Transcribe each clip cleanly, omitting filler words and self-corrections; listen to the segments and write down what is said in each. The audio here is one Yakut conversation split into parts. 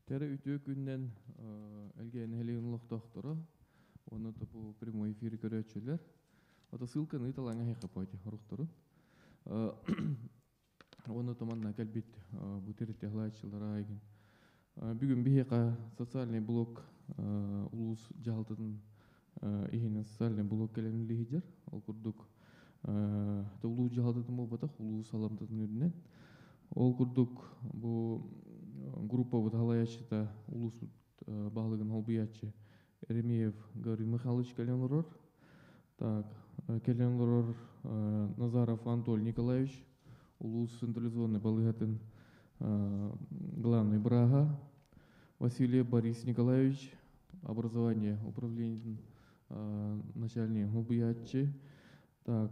Кэрэ үтүө күнүнэн Элгээйи нэһилиэгин олохтоохторо уонна бу прямой эфири көрөөччүлэр. Ото ссылканы ыыталаҥа эһиэхэ пойте хорохторун. Уонна туманна кэлбит бу тэрилтэ аһылааччылара айгын. Бүгүн биһиэхэ социальный блок улуус дьаһалтатын иһинэн социальный блок кэлэн үлэлиир. Ол курдук улуус дьаһалтатын буолбатах, улуус аламтатын үрдүнэн. Ол курдук бу группабыт халайааччыта улууспут баһылыгын холбуйааччы Еремеев Гаврил Михайлович кэлэн олорор. Так, кэлэн олорор Назаров Анатолий Николаевич, улуус централизованный балыыһатын главный бырааһа, Васильев Борис Николаевич, образование управлениетын начальник холбуйааччы. Так,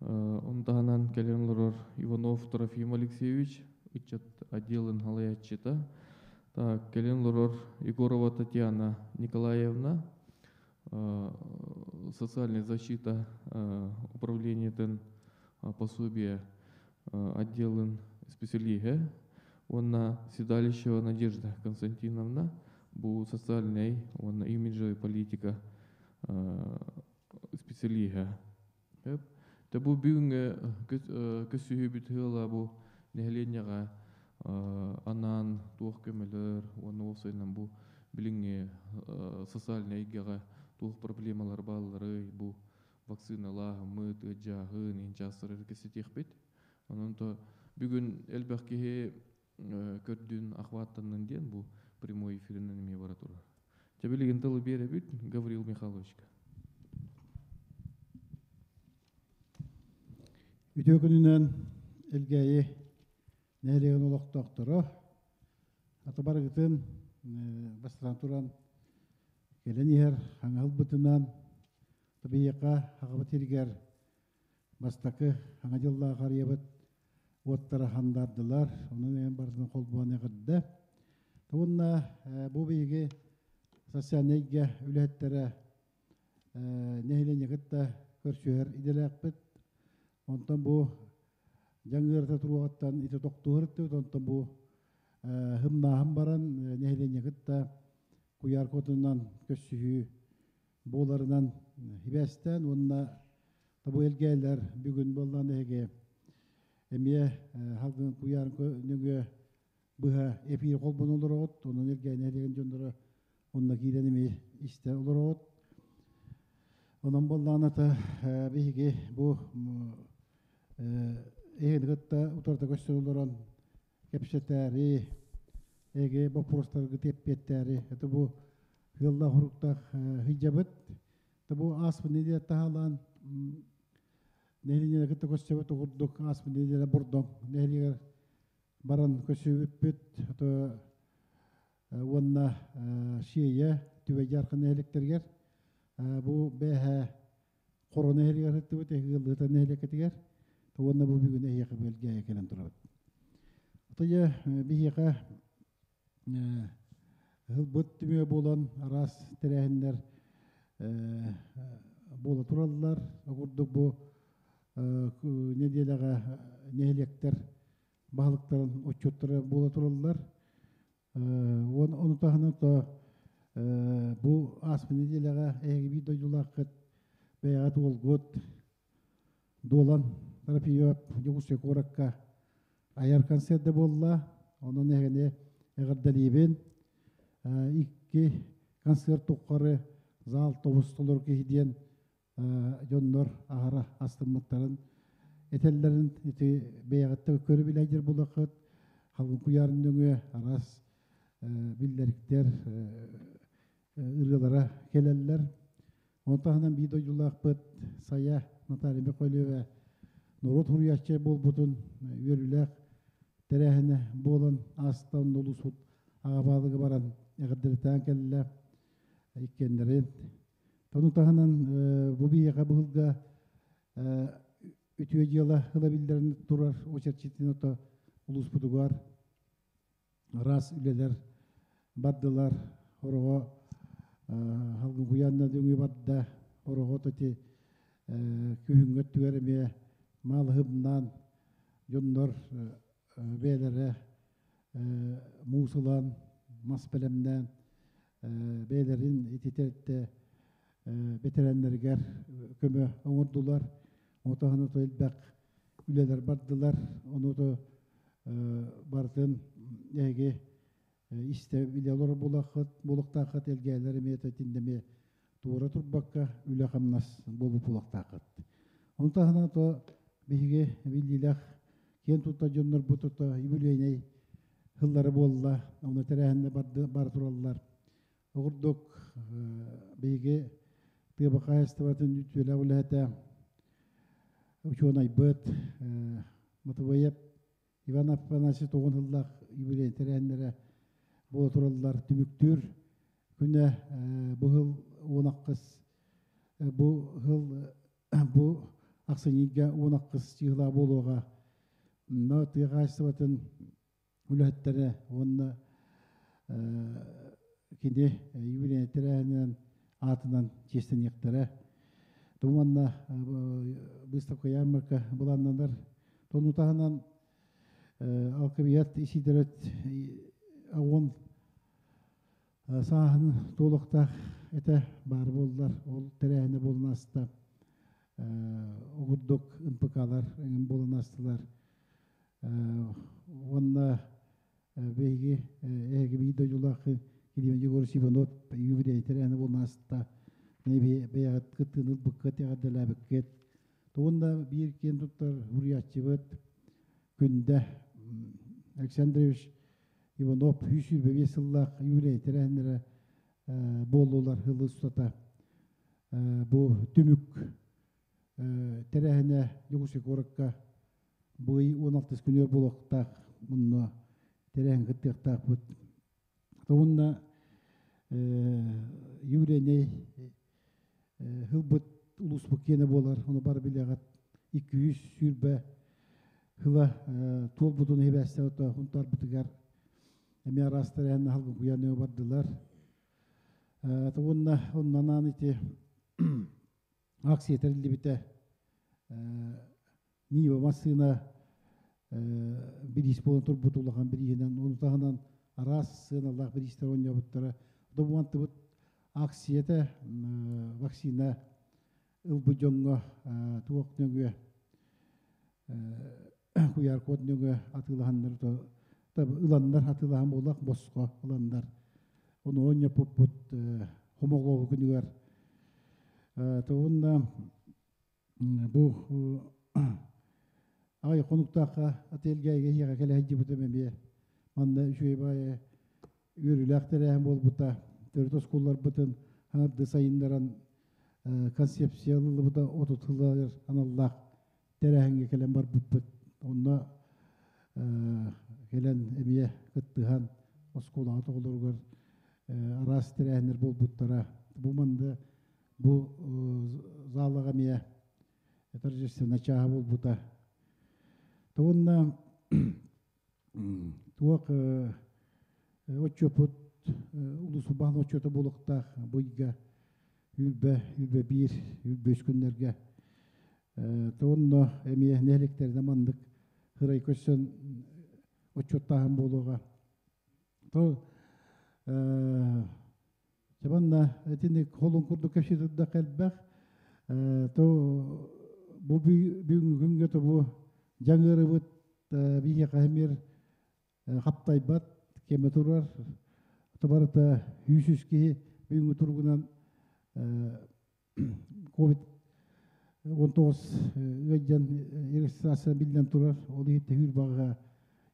он таһынан кэлэн олорор Иванов Трофим Алексеевич, ыччат отделын халайааччыта. Так, кэлэн олорор Егорова Татьяна Николаевна, социальная защита управлениетын пособие отделын специалиһэ уонна Седалищева Надежда Константиновна, бу социальнай уонна имиджевый политика специалиһэ. Тэ бу бүгүҥҥү көссүһүүбүт ыала бу нэһилиэнньэҕэ анаан туох көмөлөр уонна уопсайынан бу билиҥҥи социальнай эйгэҕэ туох проблемалар баалларый, бу вакциналааһыммыт, ыадьааһын, инчаастары кэпсэтиэхпит. Онон то бүгүн элбэх киһи көрдүүн охваттаннын диэн бу прямой эфиринэн эмиэ бара турар. Дьэ билигин тылы биэрэбит Гаврил Михайловичка. Үтүө күнүнэн Элгээйи нэһилиэгин олохтоохторо ата барыгытын бастатан туран кэлэн иһэр хаҥаһылбытынан табиһиэхэ хаҕабыт сиригэр Бастакы Саҥа дьыллаах арыйабыт уоттара хандаардылар, онон эн барытын холбоон эҕэрдэ. Уонна бу биһиги социальнай эйгэ үлэһиттэрэ нэһилиэнньэ кытта көрсүһэр идэлээхпит. Онтон бу дьаҥ ыарыта туруоҕуттан ити тохтуур ыттыбыт, онтон бу хымнааһын баран нэһилиэнньэ кытта куйаар куотунан көрсүһүү буоларынан сибээстээн уонна бу элгээлэр бүгүн буоллаан эһиги эмиэ халгын куйаар нөҥүө быһа эфир холбон олороҕут, онон элгээни нэһилиэгин дьонноро онно киирэн эмиэ истэ олороҕут. Онон буоллаҕына биһиги бу эһигини кытта утарыта көрсөн олорон кэпсэтээри, эги боппуруостаргыт эппиэттээри, это бу ыаллаах уруктаах сылдьабыт. Бу ааспыт неделя таһалаан нэһилиэнньэлэр кытта көрсөбүт курдук ааспыт неделя Бордоҥ нэһилиэгэр баран көрсүбүппүт. Уонна Сиэйэ, Түбэй Дьаархан нэһилиэктэригэр бу бээһэ Хоро нэһилиэгэр сыттыбыт, ыаллыыта нэһилиэккэтигэр уонна бу бүгүн эһиэхэ бэлгээйэ кэлэн турабыт. Отойа биһиэхэ ылбыт түмүө буолан араас тэрээһиннэр буола тураллар. Ол курдук бу нэдиэлэҕэ нэһилиэктэр баһылыктарын отчуоттара буола тураллар. Уон ону таһынан то бу ааспыт нэдиэлэҕэ эһиги биир дойдулааххыт бэйэҕит уолгут Дуолан Трофимов Дьокуускай куоракка айар концерт да буолла. Онон эһигини эҕэрдэлиибин. Икки концерт тухары зал тобус толору киһи диэн дьоннор аһара астыммыттарын этэллэрин ити бэйэҕиттэн көрө билэйдэр булаххыт халыҥ куйаарын нөҥүө араас биллэриктэр ырыалара кэлэллэр. Ону таһынан биир дойдулаахпыт Сайа Наталья Михайлова норуот суруйааччы буолбутун үөрүүлээх тэрээһинэ буолан ааста онно улуспут аҕа баһылыга баран эҕэрдэлэтээн кэллэ иккиэннэрин. Ону таһынан бу биһиэхэ быһылга үтүө дьыала ыла биллэрин турар очерчитин ото улууспутугар араас үлэлэр бардылар. Хороҕо халгын куйаанна дөҥү барда. Хороҕо тоти күһүҥҥү өттүгэр эмиэ маалыһымнаан дьоннор бэйэлэрэ муус ылан мас бэлэмнээн бэйэлэрин ити тэрилтэ бэтэрээннэригэр көмө оҥордулар. Отаһын ото элбэх үлэлэр бардылар. Ону то барытын эһиги истэ билэ олорор буолаххыт, буолуохтааххыт элгээйлэр эмиэ тэтиннэми туора турбакка үлэ-хамнас буолбут буолуохтааххыт. Ону таһынан то биһиги биллиилээх киэн туттар дьоннорбут ото юбилейнай сыллары буолла, ону тэрээһиннэ бара тураллар. Оҕурдук биһиги тыа хаһаайыстыбатын үтүөлээх үлэһитэ учуонайбыт Матвеев Иван Афанасьевич тоҕун сыллаах юбилей тэрээһиннэрэ буола тураллар. Түмүктүүр күнэ бу сыл уон бу сыл бу ахсынньыга 10 чыһыла буолуоҕа. Но тыа хаһаайыстыбатын үлэһиттэрэ уонна кини юбилей тэрээһининэн аатынан чиэстэниэхтэрэ. Туманна выставка ярмарка былааннанар. Тону таһынан Алкабият Исидорет он сааһын туолуктаах этэ баар буоллар, ол тэрээһинэ буолан аста. Оҕурдук НПКлар эҥин буолан астылар. Уонна биһиги эһиги биир дойдулаах Килима Егорович Иванов юбилей тэрээһинэ буолан аста. Бэйэҕит кыттыыны ылбыккыт, эҕэрдэлээбиккит. Тугунда биир киэн туттар суруйааччыбыт Күндэ Александрович Иванов 125 сыллаах юбилей тэрээһиннэрэ буоллулар сылы устата. Бу түмүк тэрээһинэ Дьокуускай куоракка бу ый 16 күнүгэр буолуохтаах мунна тэрээһин кыттыахтаахпыт. Уонна юбилейнай сылбыт улууспут киэнэ буолар, ону бары билэҕит 220 сыла туолбутун хибээстэн ото хунтарбытыгар эмиэ араас тэрээһин аһалгын куйаныга бардылар. Уонна оннанан ити акция тэриллибитэ Нива массыына бириис буолан турбут улахан бирииһинэн, ону таһынан араас сыаналаах бириистэр оонньообуттара. Добуантыбыт акцията вакцина ылбыт дьоҥҥо туох нөҥүө QR-код нөҥүө атыылаһаннар ыланнар атыылаһан буоллах босхо ыланнар ону оонньоппуппут хомоҕолоһу күнүгэр тугунна бу аҕай хонуктаахха отельга эһиэхэ кэлэ сылдьыбытым эмиэ манна үчүгэй баайы үөрүүлээх тэрээһин буолбута төрүт оскуолаларбытын хаҥарды сайыннаран концепция ылыллыбыта 30 сылыгар аналлаах тэрээһиҥҥэ кэлэн барбыппыт. Онно кэлэн эмиэ кыттыһан оскуолаҕа оҕолоругар араас тэрээһиннэр буолбуттара. Бу манна бу залаҕа эмиэ торжественнай чааһа буолбута. Уонна туох отчуоппут улуус баһын отчуота буолуохтаах бу ыйга үүрбэ, үүрбэ биир, үүрбэ үс күннэргэ. Онно эмиэ нэһилиэктэринэн маннык ырай көрсөн отчуоттааһын буолуоҕа. То Чабанна итинник холун курдук кэпсэтирдэх элбэх. То бу бүгүҥҥү күҥҥэ то бу дьаҥырыбыт биһиэхэ эмиэр хаптайбат кэмэ турар. Барыта 100 киһи бүгүҥҥү туругунан ковид 19 ыалдьан регистрация биллэн турар. Ол иһиттэ хүүр баҕаҕа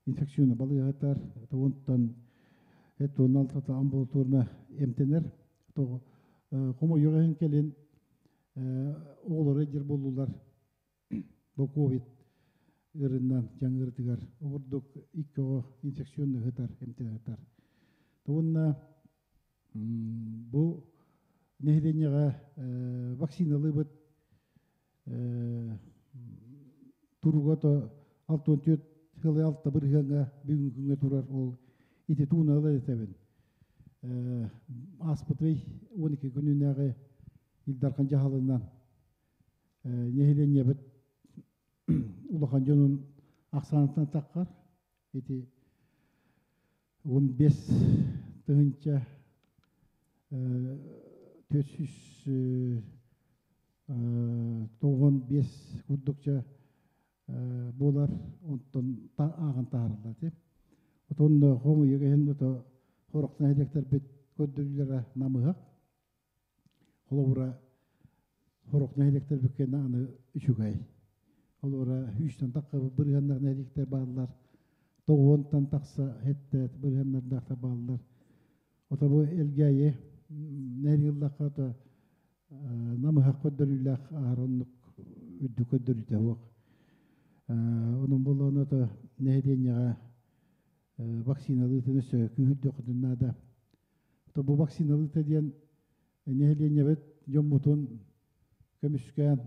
инфекционный балыыһатар, онтон алтата амбулаторно эмтэнэр. Хомойуох иһин кэлин оҕолоро дьэр буоллулар бу ковид ырынан дьаҥырытыгар ордук икки оҕо инфекционный ыһытар, эмтэнэр. Уонна бу нэһилиэнньэҕэ вакциналыыбыт туруга то 64 сылы алта бырыһыаҥа бүгүҥҥү күҥҥэ турар ол ити тууна этэбин. Ааспытый 12 күнүнээҕи Ил Дархан дьаһалынан нэһилиэнньэбит улахан дьонун ахсаанытынан таххар ити 15 тыһыынча 495 курдукча буолар, онтон ааҕан таһаараллар ити. Отон хомуйуга иһин ото хорохтон нэһилиэктэрбит көрдөрүүлэрэ намыһах. Холобура, хорох нэһилиэктэрбит кэннэ аны үчүгэй. Холобура, 3-тэн тахса бырыһыаннар нэһилиэктэр бааллар. 90-тан тахса хэттэ бырыһыаннардаахтар бааллар. Ото бу Элгээйи нэһилиэк ыллахха ото намыһах көрдөрүүлээх аһар оннук үрдүк көрдөрүүтэ суох. Онон буоллаҕына ото нэһилиэнньэҕэ вакциналыытын өссө күүһүрдүөххүтүн наада. Ото бу вакциналыыта диэн нэһилиэнньэбит дьоммутун көмүскээн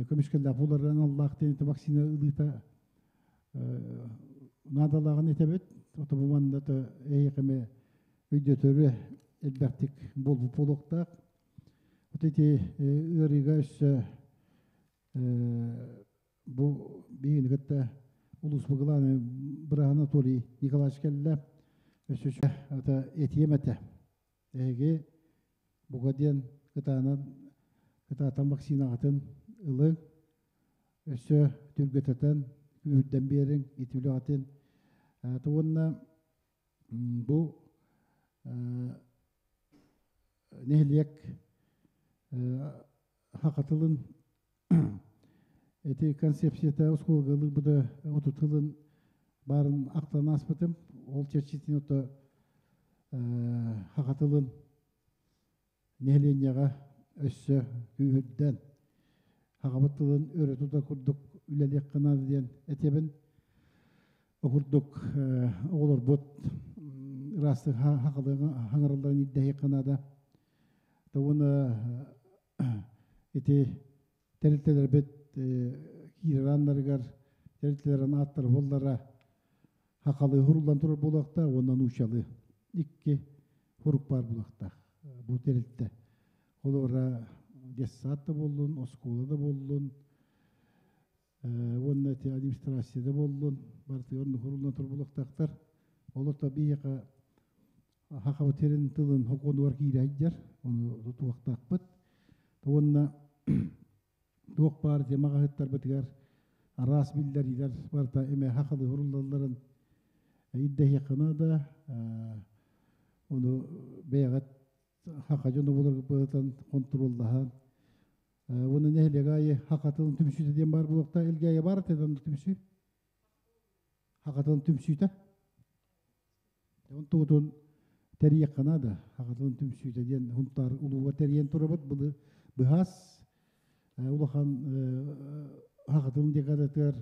көмүскэллээх буоларынан аллаах диэн вакцина ылыыта наадалааҕын этэбит. Ото бу манна эйиэхэ өйдөтөрү элбэхтик буолбут буолуохтаах. Вот эти ыарыыга өссө бу биһигини кытта улуус быгылааны быраһа Анатолий Николаевич кэллэ. Өссө этиэм этэ. Эһиги буга диэн кытаанан кытаатан вакцинаҕытын ылыҥ, өссө түргэтэтэн күүһүрдэн биэриҥ ити үлэҕитин. Уонна бу нэһилиэк хакатылын эти концепцията оскуолга ылыыбыта отут тылын баарын ахтан ааспытым. Ол чэрчитин ото хакатылын нэһилиэнньэҕэ өссө күүһүрдэн хахабыт тылын өрө тута курдук үлэлиэххэ наада диэн этэбин. О курдук оҕолорбут ыраастык хаҥаралларын ирдэһиэххэ наада. Уонна ити тэрилтэлэрбит киирэр ааннарыгар тэрилтэлэрин ааттара буоллара хахалы хуруллан турар буолуохтаах уонна нууччалыы икки хурук баар буолуохтаах бу тэрилтэ. Холобура, детсад да буоллун, оскуола да буоллун, уонна ити администрация да буоллун, барытыгар хуруллан турар буолуохтаахтар. Олорто биһиэхэ хахабыт сирин тылын хокуонугар киирэ сылдьар, ону тутуохтаахпыт. Уонна туох баар темаҕаһыттарбытыгар араас биллэриилэр барыта эмэ хахалы хуруллалларын ирдэһиэххэ наада. Ону бэйэҕит хаха дьоно буоларгытын хонтуруоллаһан уонна нэһилиэк аайы хахатын түмсүүтэ диэн баар буолуохтаах. Элгээйи баар этэ түмсүү. Хахатын түмсүүтэ. Онтугутун тэрийиэххэ наада. Хахатын түмсүүтэ диэн Хунтаар улууга тэрийэн турабыт. Былы быһаас улахан хахатын декадатыгар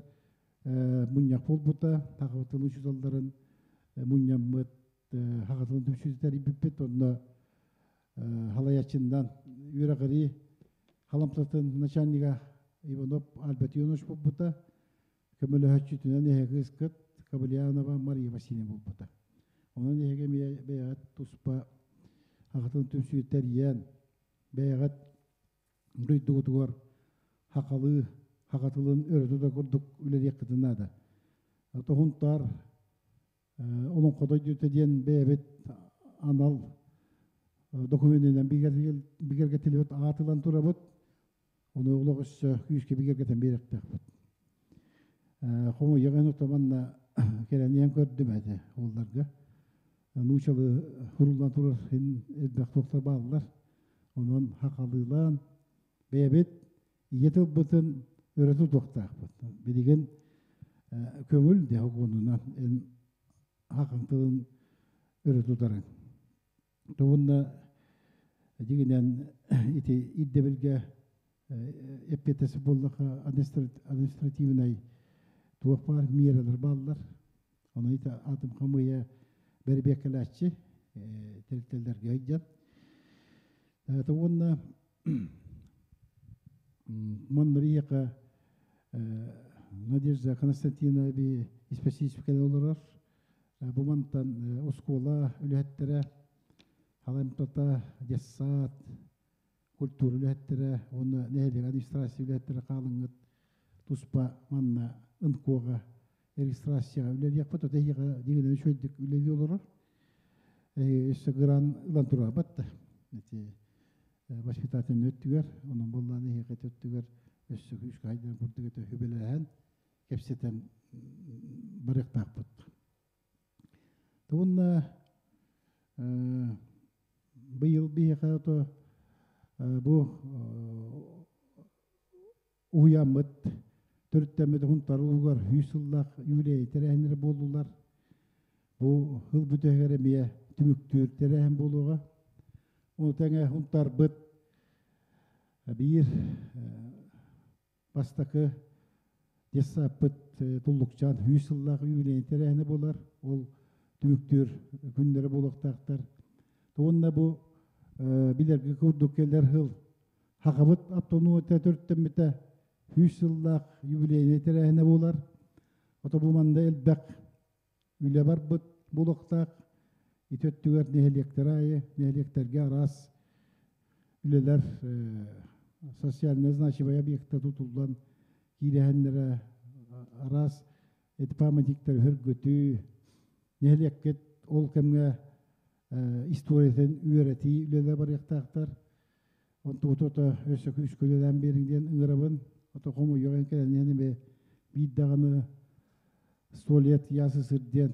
мунньах буолбута. Хахатын учууталларын мунньаммыт хахатын түмсүүтэ тэрийбиппит. Онно халаяччындан үөрэҕирии халамтатын начальнига Иванов Альберт Ионович буолбута. Көмөлөһөччүтүнэн эһэги ыскыт Кабылянова Мария Васильевна буолбута. Онон эһэги эмиэ бэйэҕит туспа хахатын түмсүү тэрийэн, бэйэҕит дойдугутугар хахалыы, хахатылын өрө тута курдук үлэлиэххитин наада. Тоһунтаар Олоҥхо дойдута диэн бэйэбит анал докумуонунан бигэргэтиллибит аатылан турабыт. Ону олох өссө күүскэ бигэргэтэн биэриэхтээхпит. Хомойуох иһин отоманна кэлэн көрдүм этэ уолларга. Нуучалы хуруллан турар иһин элбэх туохтар бааллар. Онон хахалыылаан бэйэбит ийэ тылбытын өрө тутуохтаахпыт. Билигин көҥүл дьэ уонунан эн хахаҥ тылын өрө тутарыҥ. Тугунна дьигинэн ити ирдэбилгэ эппиэттэс буоллаха административнай туох баар миэрэлэр бааллар. Онон ити атым хамыйа бэрбиэккэлээччи тэрилтэлэргэ сылдьан. Уонна манна биһиэхэ Надежда Константиновна би испэсиисикэлэ олорор. Бу мантан оскуола үлэһиттэрэ, халамтата, детсад, культура үлэһиттэрэ уонна нэһилиэк администрация үлэһиттэрэ хаалыҥҥыт туспа манна ынкуоҕа регистрацияҕа үлэлиэхпит, ота эһиэхэ дьиҥинэн үчүгэйдик үлэлии олорор. Өссө гран ылан турабат да. Эти воспитательный өттүгэр, онон боллааны эһиэхэ өттүгэр өссө күүскэ хайдан курдук өтө хүбэлэһэн, кэпсэтэн барыахтаахпыт. Тугунна быйыл биһиэхэ ото бу уһуйааммыт төрүттэммит Хунтар улуугар 100 сыллаах юбилей тэрээһиннэрэ буоллулар. Бу сыл бүтэһигэр эмиэ түмүктүүр тэрээһин буолуоҕа. Ону тэҥэ Хунтарбыт биир бастакы детсадпыт Туллукчаан 100 сыллаах юбилей тэрээһинэ буолар. Ол түмүктүүр күннэрэ буолуохтаахтар. Уонна бу билэргэ курдук кэлэр сыл Хахабыт автономия төрүттэммитэ 100 сыллаах юбилейнай тэрээһинэ буолар. Ото бу манна элбэх үлэ барбыт буолуохтаах. Ити өттүгэр нэһилиэктэр аайы, нэһилиэктэргэ араас үлэлэр социально значимый объекта тутуллан киирэһэннэрэ араас эти памятниктар хөргөтүү, нэһилиэккит ол кэмҥэ историятын үөрэтии үлэлэр барыахтаахтар. Онтугута өссө күүскүлэлээн биэриҥ диэн ыҥырабын. Ото хомуйуох кэлэн эбэ биир даҕаны сто лет ЯССР диэн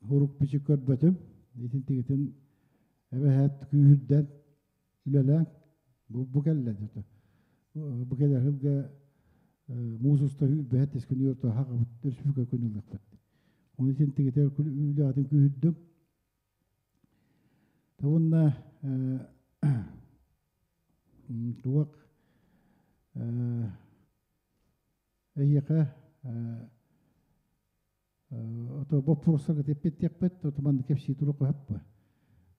хурук бичик көрбөтүм. Итин тигитин эбэһэт күүһүрдэн үлэлээн бу кэллэ дето. Бу кэлэр сылга муус уста бэһэт тескүнү орто хагабыт республика күнүлэхпит. Оны итин тигитер үлэатын күүһүрдүм. Уонна туох эһиэхэ ото боппуруостарга теппеттиэхпит, ото манна кэпсии турук хаппа.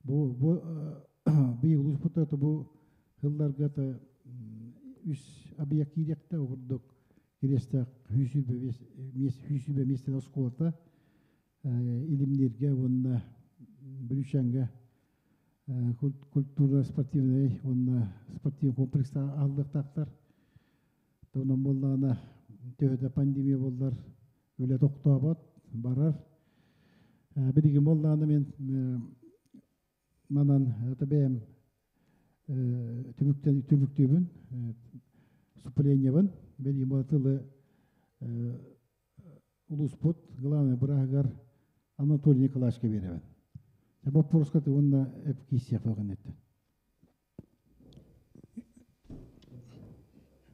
Бу бу быйыл улууспут ото бу сылларга то үс объект киириэхтэ курдук кириэстээх 125 миэстэлээх оскуолата Илимнииргэ уонна Бүрүүчээҥҥэ культура спортивнай уонна спортивный комплекс аһыллыахтаахтар. Онон буоллаҕына төһө да пандемия буоллар үлэ тохтообот, барар. Билигин буоллаҕына мен манан это бэйэм түмүктүүбүн, вступлениебын. Билигин тылы улууспут главный бырааһыгар Анатолий Николаевичка биэрэбин. Боппуруска уонна эп кииссиэх этте.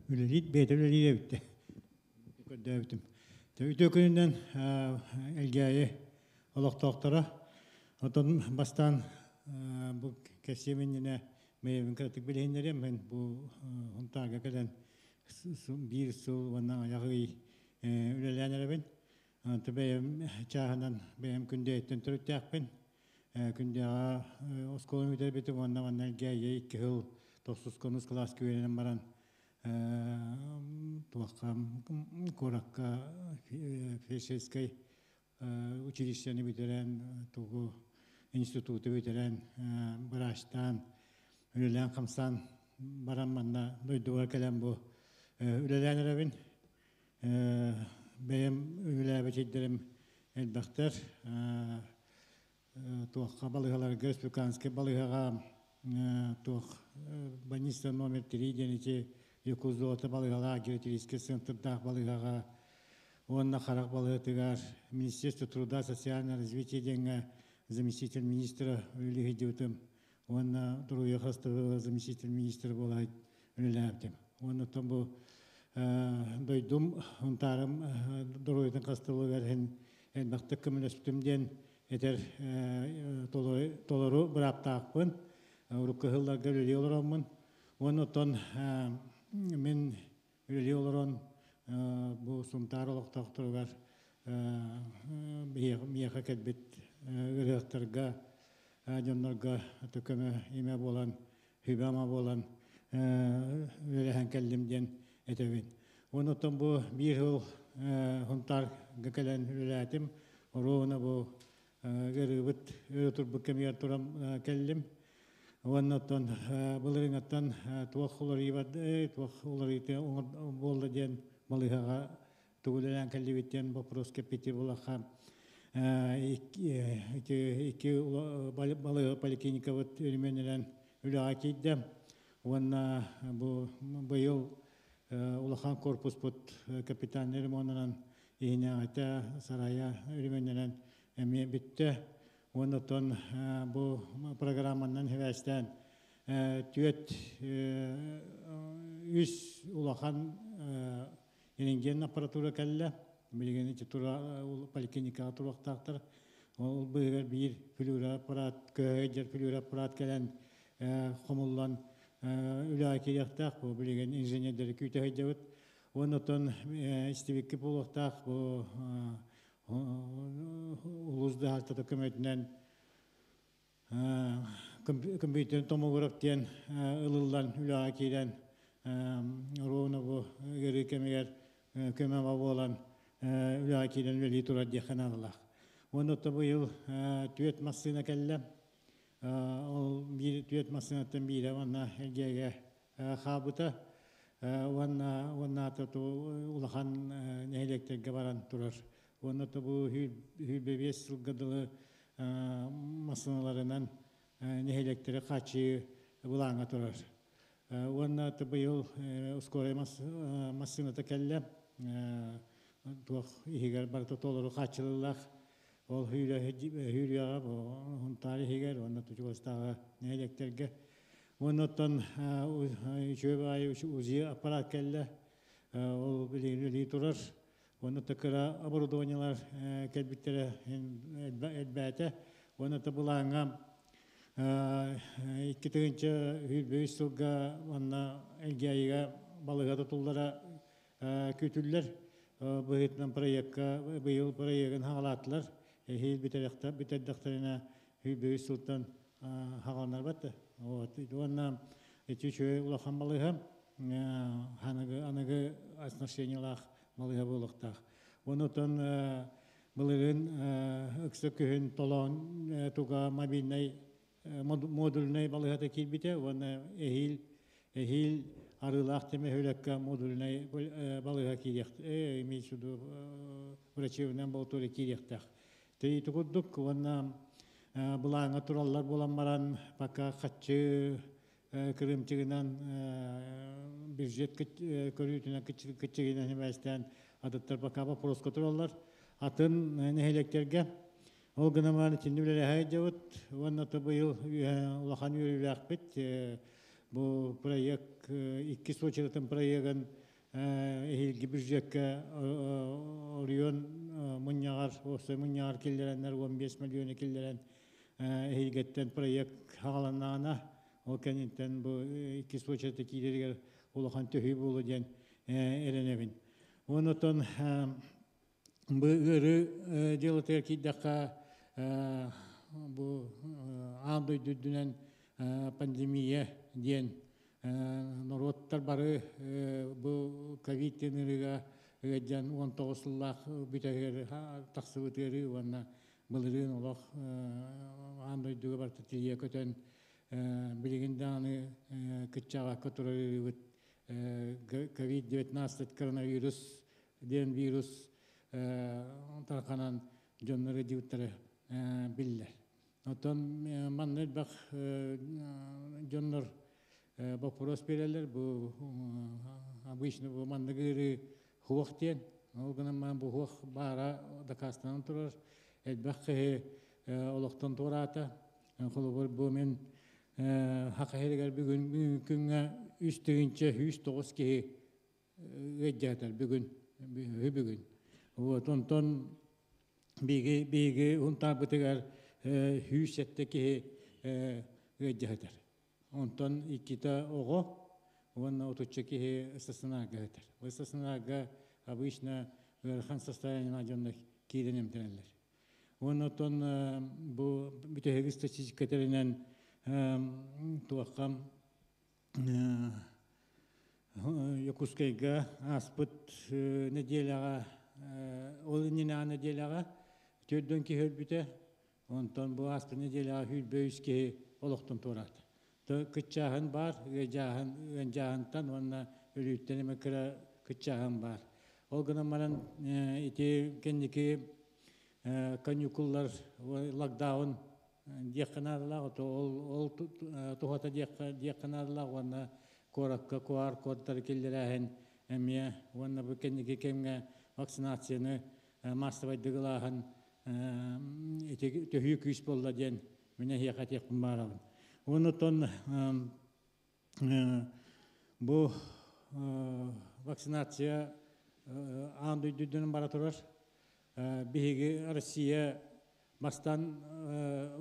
Үлэлиит бэйэтэ үлэлиир эбитте. Көрдөөбүтүм. Үтүө күнүнэн Элгээйи олохтоохторо. Отон бастаан бу кэсиэминнинэ бэйэбин кыратык билиһиннэриэм. Мен бу Хунтаарга кэлэн биир сыл уонна аяқ ый үлэлээн эрэбин. Бэйэм чааһынан бэйэм күндээттэн төрүттээхпин. Күндээҕэ оскуола бүтэрбитим уонна манна Элгээйи 2 сыл тохсус конус кылааска үөрэнэн баран туохха куоракка фельдшерскэй училищены бүтэрэн, тугу институту бүтэрэн, быраачтаан, үлэлээн хамсаан баран манна дойдуга кэлэн бу үлэлээн эрэбин. Бэйэм үлэлээбит сирдэрим элбэхтэр. Туохха балыыһаларга, республиканскай балыыһаҕа туох больница номер 3 диэн ити Якутзолото балыыһалаах гериатрический центрдаах балыыһаҕа уонна харах балыыһатыгар Министерство труда, социального развития диэҥҥэ заместитель министра үлэлиһидьибитим уонна Доруобуйа харыстабыла заместитель министра буола үлэлээбитим. Уонна оттон бу дойдум Хунтаарым доруобуйатын харыстабылыгар элбэхтик көмөлөспүтүм диэн этэр толору бырааптаахпын. Урукку сылларга үлэлии олороммун. Уонна оттон мин үлэлии олорон бу Сунтаар олохтоохторугар миэхэ кэлбит ыарыһахтарга, дьоннорго көмө имэ буолан, хүбэ-ама буолан үлэлэһэн кэллим диэн этэбин. Уонна оттон бу биир сыл Хунтаарга кэлэн үлэлээтим. Оруобуна бу ыарыыбыт өрө турбут кэмигэр туран кэллим. Уонна оттон былырыҥаттан туох уларыйбат, туох уларыйыта буолла диэн балыыһаҕа тугу үлэлээн кэллибит диэн вопрос кэппити булаха. Икки балыыһа поликлиникабыт өрөмүөннэнэн үлэҕэ киирдэ. Уонна бу быйыл улахан корпуспут капитальнай ремонунан иһинээҕитэ сарайа өрөмүөннэнэн эмиэ бүттэ. Уонна оттон бу программанан сибээстээн түөрт үс улахан рентген аппаратура кэллэ. Билигин ити тура поликлиникаҕа туруохтаахтар. Ол быыһыгар биир флюро аппарат, көһө флюро аппарат кэлэн хомуллан үлэҕэ киириэхтээх. Бу билигин инженердэри күүтэ сылдьабыт. Уонна оттон истибикки буолуохтаах бу улуус дьаһалтата көмөтүнэн компьютер томограф диэн ылыллан үлэҕэ киирэн ровно бу ыарыы кэмигэр көмө буолан үлэҕэ киирэн үлэлии турар диэххэ наадалаах. Уонна оттон быйыл түөрт массыына кэллэ. Ол биир түөрт массыынаттан биирэ уонна Элгээйгэ хаалбыта. Уонна уоннаата улахан нэһилиэктэргэ баран турар. Уонна бу 25 сылга дылы массыыналарынан нэһилиэктэри хааччыйыы былааҥҥа турар. Уонна быйыл скорай массыыната кэллэ. Туох иһигэр барыта толору хааччылыылаах. Ол хүүрүөҕэ Хунтаар иһигэр уонна чугастааҕы нэһилиэктэргэ. Уонна оттон үчүгэй баҕайы УЗИ аппарат кэллэ. Ол билигин үлэлии турар. Уонна кыра оборудованиелар кэлбиттэрэ элбээтэ. Уонна былааҥҥа 2023 сылга уонна Элгээйигэ балыыһа тутуллара күүтүллэр. Быһыытынан проекка быйыл проегын хаҕалаатылар. Эһиил бүтэрдэхтэринэ 23 сылтан хаҕаланар. Вот. Уонна ити үчүгэй улахан балыыһа аныгы аныгы оснащениелаах балыыһа буолуохтаах. Онутан былырыын ыкса күһүн толоон туга мобильнай модульнай балыыһата киирбитэ уонна эһиил эһиил Арыылаах Темэһүлэккэ модульнай балыыһа киириэх имеется в виду врачебный амбулатория киириэхтээх. Ити курдук уонна былааҥҥа тураллар буолан баран пока хаччы кырыымчыгынан бюджет көрүүтүнэн кыччыгынан сибээстээн атыттар пока вопроска тураллар. Атын нэһилиэктэргэ ол гынан баран итинни үлэлэһэ сылдьабыт уонна быйыл улахан үөрүүлээхпит. Бу проект иккис очередын проегын эһиилги бюджекка оройуон мунньаҕар, уопсай мунньаҕар киллэрэннэр 15 миллиону киллэрэн эһиилгиттэн проект хаҕаланнаҕына ол кэнниттэн бу иккис очередка киирэригэр улахан төһүү буолуо диэн эрэнэбин. Онотон бу ыарыы дьыалатыгар киирдэххэ бу аан дойду үрдүнэн пандемия диэн норуоттар бары бу ковид диэн ыарыыга ыалдьан 19 сыллаах бүтэһигэр тахсыбыт ыарыы уонна былырыын олох аан дойдуга барыта тилийэ көтөн билигин даҕаны кыччаҕакка турар ыарыыбыт ковид-19 коронавирус диэн вирус тарҕанан дьоннор ыдьыбыттара биллэр. Оттон манна элбэх дьоннор вопрос берелер бу обычно бу маннык ыарыы хуох диэн ол гынан баран бу хуох баара дакаастанан турар элбэх киһи олохтон туораата. Холобур бу мин Саха сиригэр бүгүн күҥҥэ 3 909 киһи ыалдьаатар бүгүн бүгүн. Вот онтон биһиги биһиги Хунтаарбытыгар 107 киһи ыалдьаатар. Онтон иккитэ оҕо уонна 30 киһи стационарга сытар. Бу стационарга обычно ыарахан состояние дьоннор киирэн эмтэнэллэр. Уонна оттон бу бүтэһиги статистикатарынан туохха Якутскайга ааспыт неделяҕа ол иннинээҕи неделяҕа 40 киһи өлбүтэ, онтон бу ааспыт неделяҕа 23 киһи олохтон туораата. Кыччааһын баар, ыадьааһын, ыандьааһынтан уонна өлүүттэн эмэ кыра кыччааһын баар. Ол гынан баран ити кэнники Каникуллар, локдаун диэххэ наадалаах, ол туһата диэххэ наадалаах уонна куоракка QR кодтары киллэрээһин эмиэ уонна бу кэнники кэмҥэ вакцинацияны маассабайдык ылааһын ити төһүү күүс буолла диэн мин эһиэхэ этиэхпин баарабын. Оннуттан бу вакцинация аан дойду бара турар. Биһиги Россия бастан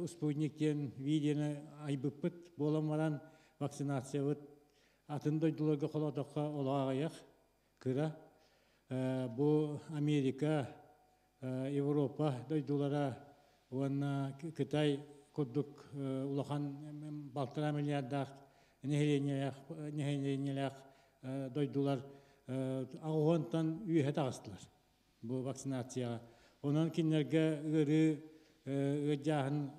спутник диэн видеоны айбыппыт буолан баран вакцинациябыт атын дойдуларга холоотоххо олох кыра. Бу Америка, Европа дойдулара уонна Кытай курдук улахан 6 миллиардаах нэһилиэнньэлээх дойдулар 80-тан үөһэ таҕыстылар бу вакцинацияҕа. Онон кинилэргэ ыарыы ыадьааһын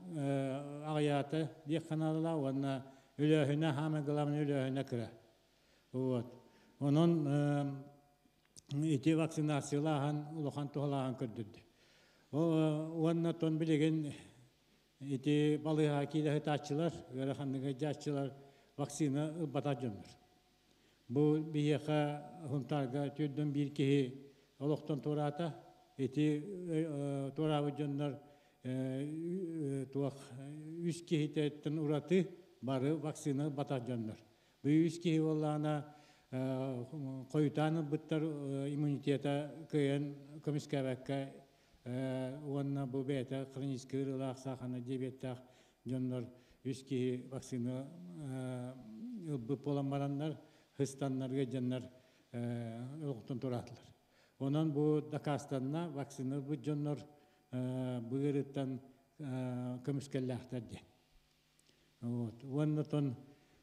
аҕыйаата диэх наадалаах уонна өлөөһүнэ хаама главное өлөөһүнэ кыра. Вот. Онон ити вакцинациялааһын улахан туһалааһын көрдүрдү. Уонна тон билигин ити балыыһа киирэ сытааччылар, ыараханныга дьааччылар вакцина ылбата дьоннор. Бу биһиэхэ Хунтаарга 41 киһи олохтон туораата. Ити туораабыт дьоннор туох үс киһиттэн ураты бары вакцина ылбатах дьоннор. Бу үс киһи буоллаҕына хойутаан ылбыттар иммунитета кыайан көмүскээбэккэ уонна бу бэйэтэ хроническай ыарыылаах саахана диабеттаах дьоннор үс киһи вакцина ылбыт буолан бараннар хыстаннарга дьоннор олохтон тураатылар. Онон бу дакаастанна вакцина ылбыт дьоннор бу ыарыыттан көмүскэллээхтэр диэн. Вот. Уонна тон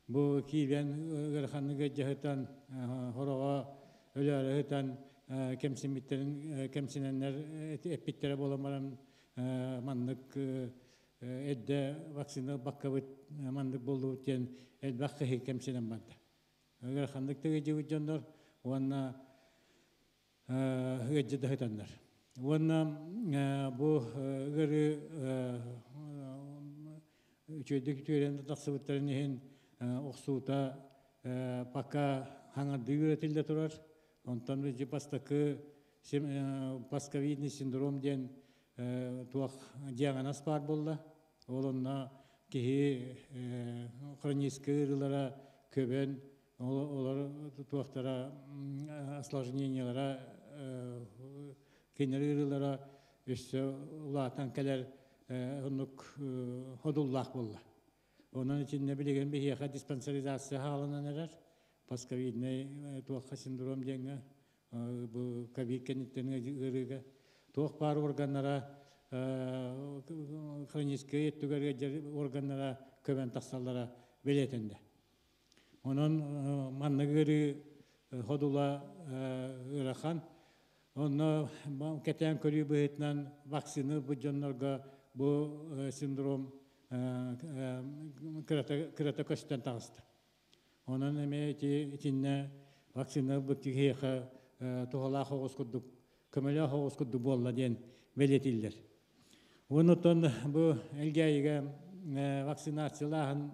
бу киирэн ыараханныга дьаһытан хороҕо өлөөрө кэмсиммиттерин кэмсинэннэр эппиттэрэ буолан баран маннык эдде вакцина баккабыт маннык боллубут диэн элбэх киһи кэмсинэн барда. Ыараханнык тыгыдьыбыт дьоннор уонна ыадьыдаһытаннар. Уонна бу ыары үчүгэйдик үтүөрэн тахсыбыттарын иһин охсуута пока хаҥардыы үөрэтиллэ турар. Онтон бастакы постковидный синдром диэн туох диагноз баар буолла. Ол онно киһи хроническай ыарыылара көбөн, олор туохтара осложнениялара кинилэр ыарыылара өссө улаатан кэлэр оннук ходуллаах буолла. Онон итиннэ билигин биһиэхэ диспансеризация хааланан эрэр. Постковидный туохха синдром диэҥҥэ бу ковид кэнниттэн ыарыыга туох баар органнара хроническай өттүгэр органнара көбөн тахсаллара билетинде. Онон маннык ыарыы ходула ыарахан. Онно кэтээн көрүү быһыытынан вакцина бу дьоннорго бу синдром кырата көстөн таҕыста. Онон эмиэ итиннэ вакцина бу киһиэхэ туһалаах оҕус курдук, көмөлөөх оҕус курдук буолла диэн бэлиэтииллэр. Оннуттан бу Элгээйигэ вакцинациялааһын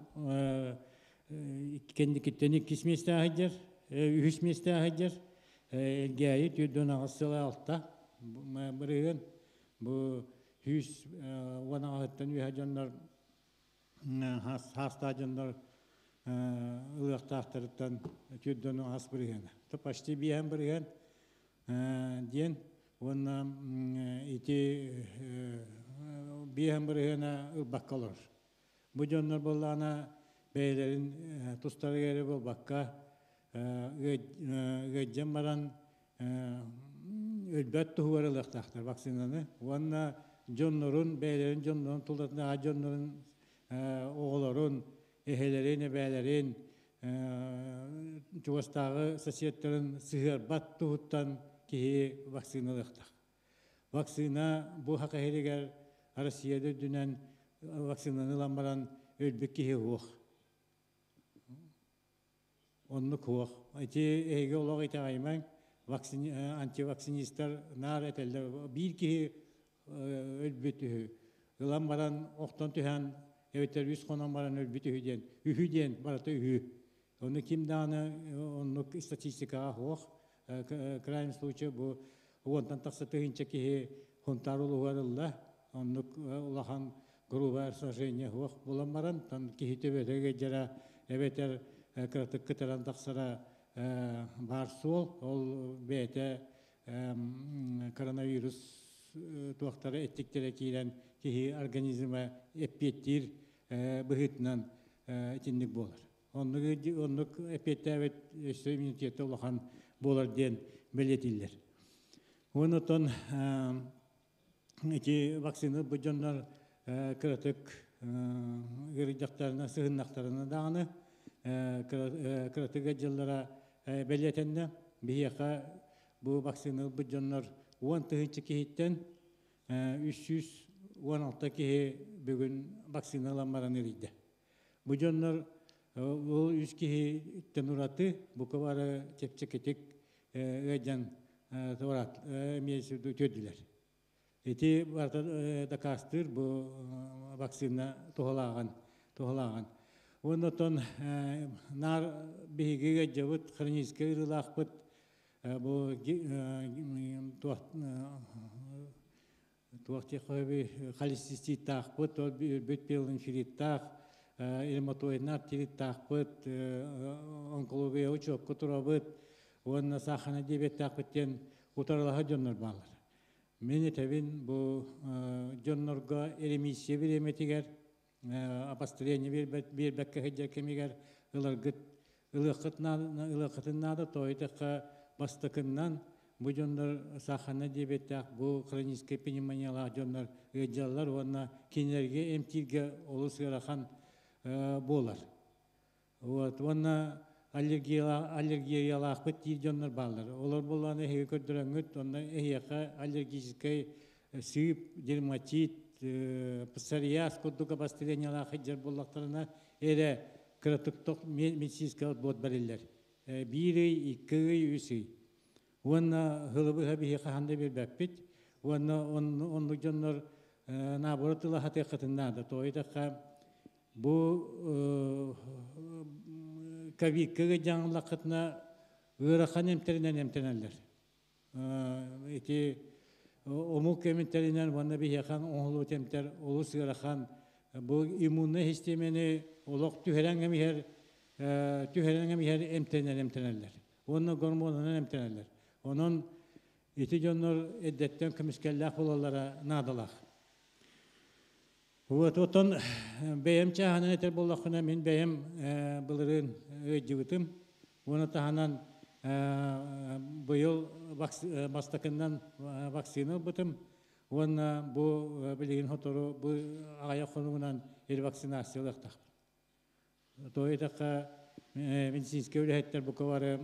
кэнникиттэн иккис миэстэҕэ сылдьар, үһүс миэстэҕэ сылдьар. Элгээйи 48,6 бырыһыан. Бу 116-ттан үөһэ дьоннор хаастаах дьоннор ылыахтаахтарыттан 48 бырыһыана. Почти 5 бырыһыан диэн уонна ити 5 бырыһыана ылбакка олорор. Бу дьоннор буоллаҕына бэйэлэрин тустарыгар эрэ буолбакка ыадьан баран өлбөт туһугар ылыахтаахтар вакцинаны уонна дьоннорун бэйэлэрин дьоннорун тулатынааҕы дьоннорун оҕолорун эһэлэрин эбээлэрин чугастааҕы соседтарын сыһыарбат туһуттан киһи вакцина ылыахтаах. Вакцина бу хакаһиригэр Россия үрдүнэн вакцинаны ылан баран өлбүт киһи уох. Оннук уох. Ити эһиги олох итэҕэйимэҥ антивакцинистар наар этэллэр. Биир киһи өлбүт үһү. Ылан баран охтон түһэн эбэтэр үс хонон баран өлбүт үһү диэн, үһү диэн барыта үһү. Ону ким даҕаны оннук статистикаҕа суох. Крайнем случае бу уонтан тахса тыһыынча киһи Хунтаар улууһугар ылла. Оннук улахан грубое сражение суох буолан баран, тан киһи төбөтө ыалдьара эбэтэр кыратык кытаран тахсара баар суол. Ол бэйэтэ коронавирус туохтара эттиктэрэ киирэн киһи организма эппиэттиир быһыытынан итинник буолар. Оннук, оннук эппиэттээбит өссө иммунитета улахан буолар диэн бэлиэтииллэр. Онон ити вакцина бу дьоннор кыратык ыарыйдахтарына, сыһыннахтарына даҕаны кыратык дьыллара бэлиэтэннэ. Биһиэхэ бу вакцина ылбыт дьоннор 10 тыһыынча киһиттэн 316 киһи бүгүн вакцина ылан баран ыарыйда. Бу дьоннор ол үс киһиттэн ураты бука бары чэпчэкитик ыалдьан эмиэ үтүөрдүлэр. Ити барыта дакаастыыр бу вакцина туһалааҕын туһалааҕын. Оннотон наар биһиги ыалдьабыт хроническай ыарыылаахпыт бу туох диэххэ холециститтаахпыт, өлбүт пиелонефриттаах, ревматоидный артриттаахпыт, онкология учуокка турабыт уонна сахарный диабеттаахпыт диэн утарылаһар дьоннор бааллар. Мин этэбин бу дьоннорго ремиссия бириэмэтигэр обострение биэрбэккэ сылдьар кэмигэр ыларгыт ылыаххытын наада тоойутахха бастакыннан бу дьоннор сахарный диабеттаах бу хроническай пневмониялаах дьоннор ыалдьаллар уонна кинилэргэ эмтииргэ олус ыарахан буолар. Вот уонна аллергиялаахпыт диир дьоннор бааллар. Олор буоллаҕына эһиги көрдөрөҥҥүт, онно эһиэхэ аллергическай сыып, дерматит, псориаз курдук обострениялаах сылдьар буоллахтарына эрэ кыратык медицинскэй отбор бэриллэр. Биир ый, 2 ый, 3 ый. Уонна сылы быһа биһи хаһан да биэрбэппит. Уонна оннук дьоннор наоборот ыла сатыаххытын наада. Тоойутахха бу ковидка дьаҥыллаххытына ыарахан эмтэринэн эмтэнэллэр. Ити омук эмтэринэн уонна биһиэхэ оҥоһуллубут эмтэр олус ыарахан. Бу иммуннай систиэмэни олох түһэрэн иһэр эмтэринэн эмтэнэллэр. Уонна гормонунан эмтэнэллэр. Онон ити дьоннор эрдэттэн көмүскэллээх буолаллара наадалаах. Вот, отон бэйэм чааһынан этэр буоллахпына, мин бэйэм былырыын ыалдьыбытым. Уонна таһынан быйыл бастакыннан вакцина ылбытым. Уонна бу билигин сотору бу аҕыйах хонугунан ревакцинациялыахтаахпын. Тоойутахха медицинскэй үлэһиттэр бука бары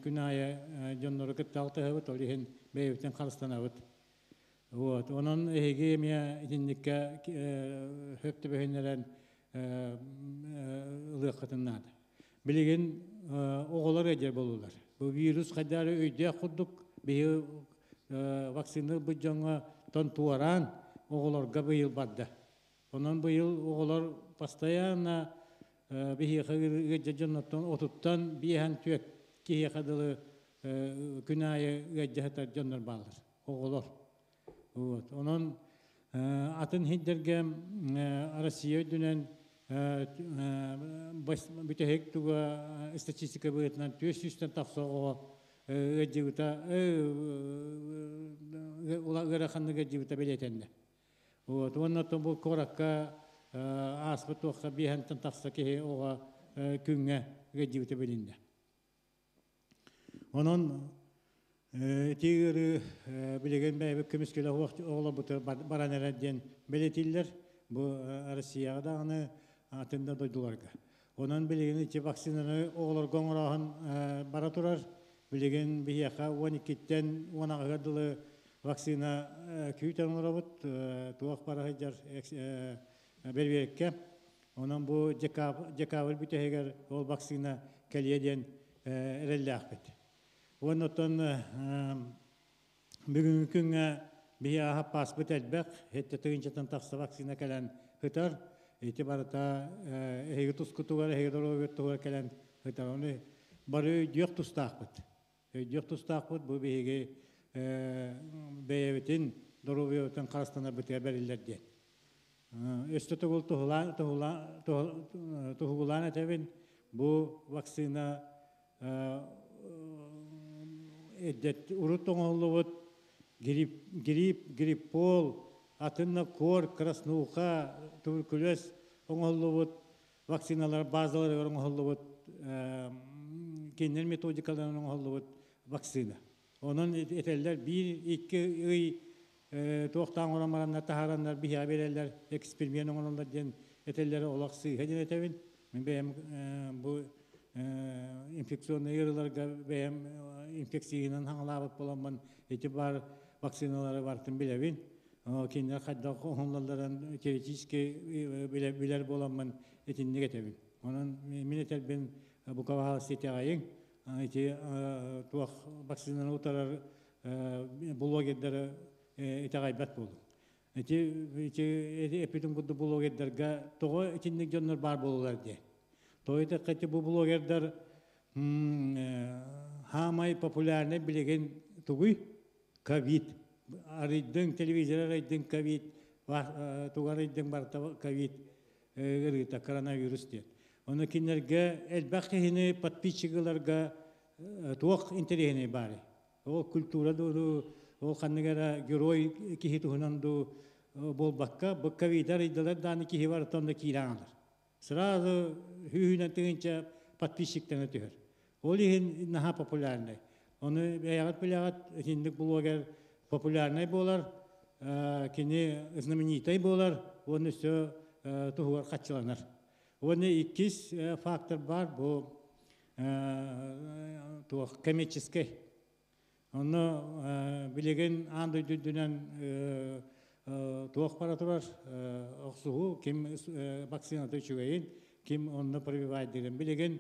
күн аайы дьоннору кытта алтыһабыт, ол иһин бэйэбитин харыстанабыт. Вот. Онон эһиги эмиэ итинниккэ сөп түбэһиннэрэн ылыаххытын наада. Билигин оҕолор ыалдьар буоллулар. Бу вирус хайдах эрэ өйдөөх курдук биһиги вакцина ылбыт дьоҥҥо тон туораан оҕолорго быйыл барда. Онон быйыл оҕолор постоянно биһиэхэ ыалдьар дьоннортон 35 киһиэхэ дылы күн аайы ыалдьа сытар дьоннор бааллар, оҕолор. Вот. Онон атын сирдэргэ Россия үрдүнэн бүтэһик туга статистика быһыытынан 400-тэн тахса оҕо ыалдьыбыта ыараханнык ыалдьыбыта бэлиэтэннэ. Вот. Уонна бу куоракка ааспыт туохха биэһэнтэн тахса киһи оҕо күҥҥэ ыалдьыбыта билиннэ. Онон ити ыарыы билигин бэйэбит көмүскэлэ оҕолорбут баран эрэр диэн бэлиэтииллэр бу Россияҕа даҕаны атын да дойдуларга. Онон билигин ити вакцинаны оҕолорго оҥорооһун бара турар. Билигин биһиэхэ 12-ттэн 18-га дылы вакцина күүтэн олоробут туох бара сылдьар бэрбиэккэ. Онон бу декабрь бүтэһигэр ол вакцина кэлиэ диэн эрэллээхпит. Оннотон бүгүҥҥү күҥҥэ Биһи саппааспыт элбэх, 7 тыһыынчаттан тахса вакцина кэлэн сытар. Ити барыта эһиги тускутугар, эһиги доруобуйаҕыт туһугар кэлэн сытар. Ону бары өйдүөх тустаахпыт. Өйдүөх тустаахпыт, бу биһиги бэйэбитин доруобуйабытын харыстанарбытыгар бэриллэр диэн. Өссө төгүл туһулаан этэбин, бу вакцина урут оҥоһуллубут грипп, грипп, гриппол, атынна кор, краснуха, туберкулез оҥоһуллубут вакциналар базаларыгар оҥоһуллубут, кинилэр методикаларынан оҥоһуллубут вакцина. Онон этэллэр 1-2 ый туохтаан оҥорон бараннар таһаараннар биһиэхэ биэрэллэр, эксперимент оҥороллор диэн этэллэр, олох сыыһа диэн этэбин. Мин бэйэм бу инфекционнай ыарыыларга бэйэм инфекциянан хаҥалаабыт буоламмын ити бар вакциналары барытын билэбин. Кинилэр хайдах оҥоһуллалларын теоретически билэр буоламмын итинник этэбин. Онон мин этэрбин бука баһаалыста итэҕэйиҥ. Ити туох вакцинаны утарар блогердары итэҕэйбэт буолуҥ. Ити ити эппитим курдук блогердарга тоҕо итинник дьоннор баар буолаллар диye. Тоҕо диэтэххэ бу блогердар хаамай популярный билигин тугуй? Ковид. Арыйдыҥ телевизор, арыйдыҥ ковид, тугу арыйдыҥ барыта ковид ыарыыта, коронавирус диэн. Ону кинилэргэ элбэх киһини подписчикларга туох интэриэһинэй баарый? Ол культура дуу, ол ханнык эрэ герой киһи туһунан дуу буолбакка, бу ковид арыйдылар дааны киһи барыта онно киирэн аалар. Сразу сүүһүнэн тыһыынча подписчиктана түһэр. Ол иһин наһаа популярный. Ону бэйэҕит билэҕит, итинник блогер популярный буолар, кини знаменитай буолар, уонна өссө туһугар хаччыланар. Уонна иккис фактор бар, бу туох коммерческий. Онно билигин аан дойду үрдүнэн туох бара турар охсуһуу, ким вакцината үчүгэйин, ким онно прививайдыырын. Билигин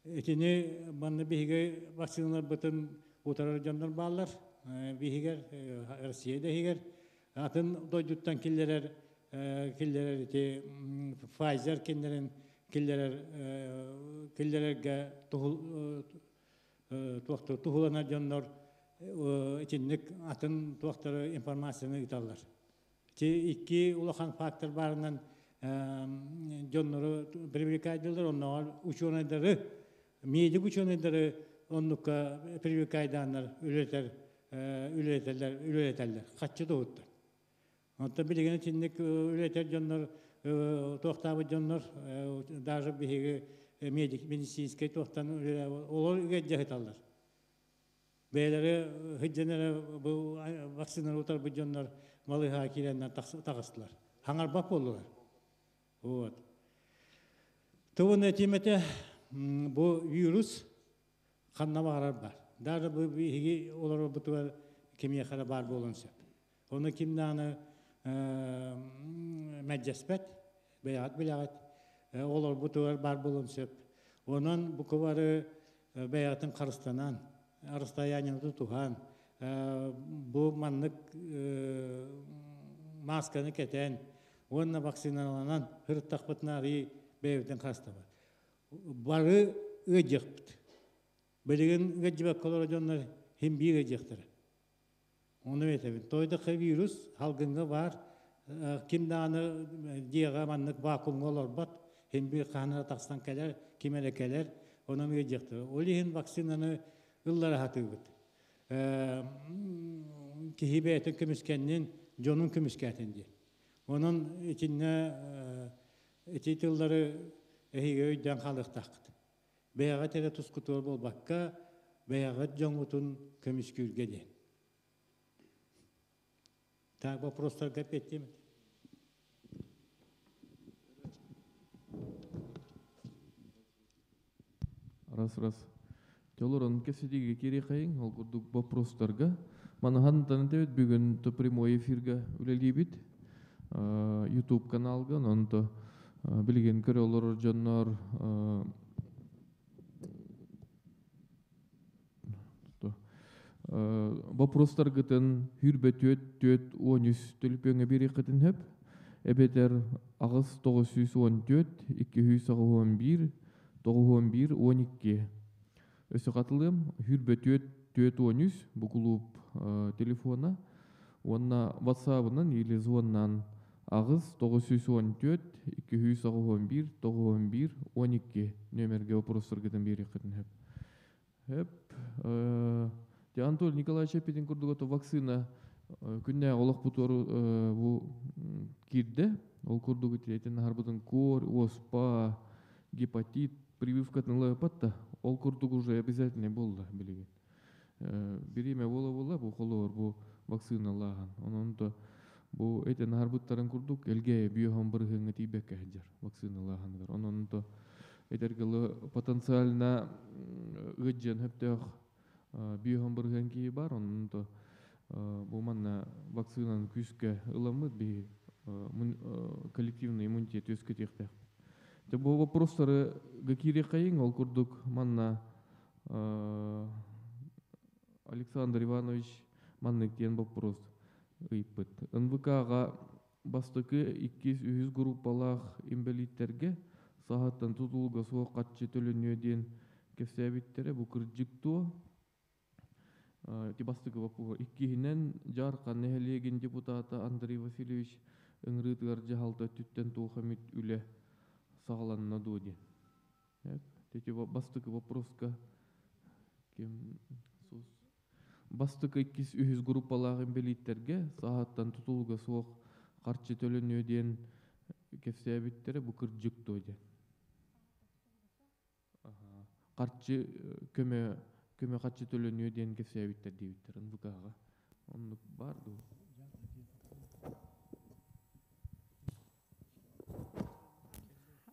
итини манна биһиги вакциналарбытын утарар дьоннор бааллар. Биһигэр, Россия да иһигэр, атын дойдуттан киллэрэр киллэрэр ити Pfizer кинилэрин киллэрэр киллэрэргэ туохтар туһуланар дьоннор итинник атын туохтары информацияны ыыталлар. Ити икки улахан фактор баарынан дьоннору привлекайдылар, оннооҕор ученыйдары, медик ученыйдары оннукка привлекайдааннар үлэтэр үлэтэллэр үлэтэллэр хаччы туһуттар. Онтон билигин итинник үлэтэр дьоннор, туохтаабыт дьоннор, даже биһиги медик медицинскэй туохтан олор үгэддьэ бэйэлэри сылдьан эрэ бу вакцинаны утарбыт дьоннор балыыһаҕа киирэннэр таҕыстылар. Хаҥарбат буоллулар. Вот. Тугун этим этэ, бу вирус ханна баҕарар бар. Даже бу биһиги олорорбутугар кимиэхэ эрэ баар буолуон сөп. Ону ким даҕаны мэлдьэспэт, бэйэҕит билэҕит, олорбутугар баар буолуон сөп. Онон бу бары бэйэҕитин харыстанан, расстоянияны тутуһан, бу маннык масканы кэтэн уонна вакциналанан сырыттахпытына арыый бэйэбитин харыстабат. Бары ыадьыахпыт. Билигин ыадьыбакка олорор дьоннор хим биир ыадьыахтара. Ону этэбин. Тойдохо вирус халгыҥҥа баар, ким даҕаны дьиэҕэ маннык вакуумҥа олорбот, хим биир хаһан тахсан кэлэр, ким эрэ кэлэр, онон ыадьыахтара. Ол иһин вакцинаны ыллара сатыыбыт. Киһи бэйэтин көмүскэннин, дьонун көмүскээтин диэн. Онон итиннэ ити тыллары эһиги өйдөөн хаалыахтааххыт. Бэйэҕит эрэ тускутугар буолбакка, бэйэҕит дьоҥҥутун көмүскүүргэ диэн. Так, вопростарга эппиэттиэм. Раз, раз. Толорон кэсидиге кириэхэйиҥ, ол курдук вопростарга. Маныхан эбит бүгүн то прямой эфирга үлэлиибит. YouTube каналга, онон билигин көрө олорор дьоннор Вопростаргытын хүрбе 4 4 13 төлөпүөҥҥэ биэриэххитин сөп. Эбэтэр 8 914 281 91 12. Өссө хатылыам хүрбе 4 4 13 бу клуб телефона. Уонна WhatsApp-ынан или звоннан 8 914 281 91 12 нөмерге вопростаргытын биэриэххитин сөп. Хөп. Те Анатолий Николаевич эппитин курдук вакцина күннээҕи олохпутугар бу киирдэ. Ол курдук итиэтин аһарбытын корь, оспа, гепатит прививкатын ылыаппат да. Ол курдук уже обязательный буолла билигин. Бириэмэ буола-буола бу холоор бу вакциналааһын. Онон то бу этин аһарбыттарын курдук элгэ биоһон бырыһыҥҥа тиийбэккэ сылдьар вакциналааһыныгар. Онон то этэргэлы потенциально ыаджан хөптөөх биоһон бырыһыан киһи бар. Онон то бу манна вакцинаны күүскэ ыламмыт биһи коллективный иммунитет үөскэтиэхтээх. Те бу вопростары киириэххэйиҥ, ол курдук манна Александр Иванович маннык диэн вопрос ыйыппыт. НВК-ҕа бастакы, иккис, үһүс группалаах инбэлииттэргэ саһаттан тутулуга суох хаччы төлөнүө диэн кэпсээбиттэрэ бу кырдьык дуо? Ити бастакы вопрос. Иккиһинэн, Дьаархан нэһилиэгин депутата Андрей Васильевич ыҥырыытыгар дьаһалта өттүттэн туох эмит үлэ саҕаланна дуо диэн. Эти бастакы вопроска ким сус? Бастакы, иккис, үһүс группалаах инбэлииттэргэ саһаттан тутулуга суох харчы төлөнүө диэн кэпсээбиттэрэ бу кырдьык дуо диэн. Харчы көмө көмө харчы төлөнүө диэн кэпсээбиттэр диэбиттэр НВК-ҕа. Оннук баар дуо?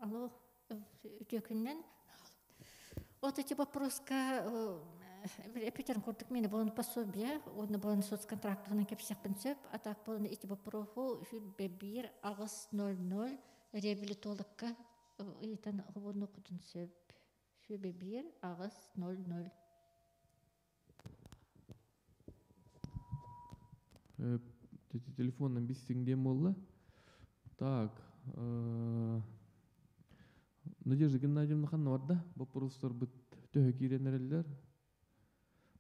Алло, үтүөкүннэн. Вот эти вопроска Питер курдук мени болон пособие, онно болон соцконтрактынан кепсиэхпин сөп, а так болон эти вопроху бир 8 00 реабилитологка ыйтан хобонну кутун сөп. Сүбэ бир 8 00. Телефоннан биссиҥ буолла. Так, Надежда Геннадьевна ханна барда? Вопростар быт төһө киирэн эрэллэр.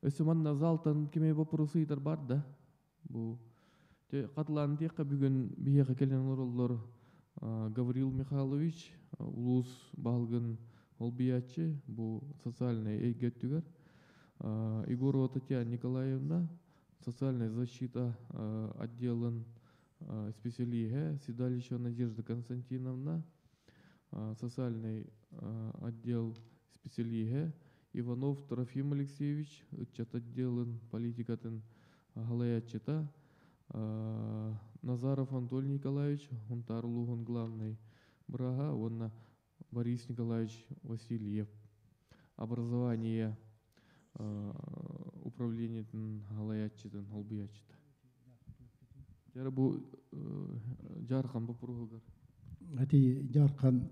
Өссө манна залтан киме вопросы ыйтар бар да. Бу те катылаан диэххэ бүгүн биһиэхэ кэлэн олороллор Гаврил Михайлович, улуус баһылыгын олбуйааччы, бу социальный эйгэ өттүгэр. Егорова Татьяна Николаевна, социальная защита отделын специалиһэ, Седалищева Надежда Константиновна, социальный отдел специалиһэ, Иванов Трофим Алексеевич, ыччат отделын политикатын халаяччыта, Назаров Анатолий Николаевич, Сунтаар улууһун главный бырааһа, уонна Борис Николаевич Васильев, образование управлениетын халаяччытын холбуяччыта. Жара бу Дьаархан боппуруоһугар. Ати Дьаархан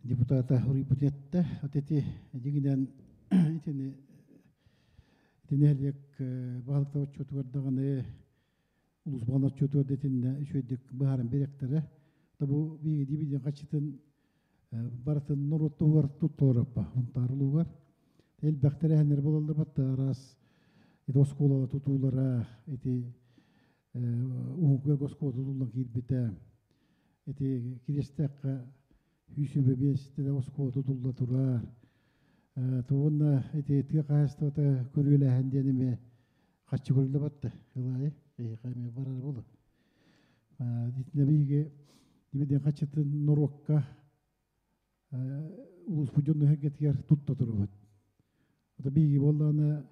депутата хуруйбут этте. Атити дьиҥинэн итини итини баһылыкта отчуотугар даҕаны улуус баҕана отчуотугар да итиннэ үчүгэйдик быһааран биэриэхтэрэ. Да бу биһиги дибиден хаччытын барытын норуоттугар тутталар Сунтаар улууһугар. Элбэх тэрээһиннэр буолаллар батта араас ити оскуола тутуулара, ити уһук оскуола тутуллан киирбитэ. Ити Кириэстээххэ хүүсүбэ биэстэ оскуола тутулла турар. Туонна ити тыа хаһаайыстыбата көрүөлээһин диэн эмиэ хаччы көрүллэ батта. Ылаайы, эйиэхэ эмиэ барар буолу. Итиннэ биһиги дибиден хаччытын норуокка улууспут дьонну эргэтигэр тутта турубут. Ото биһиги буоллаҕына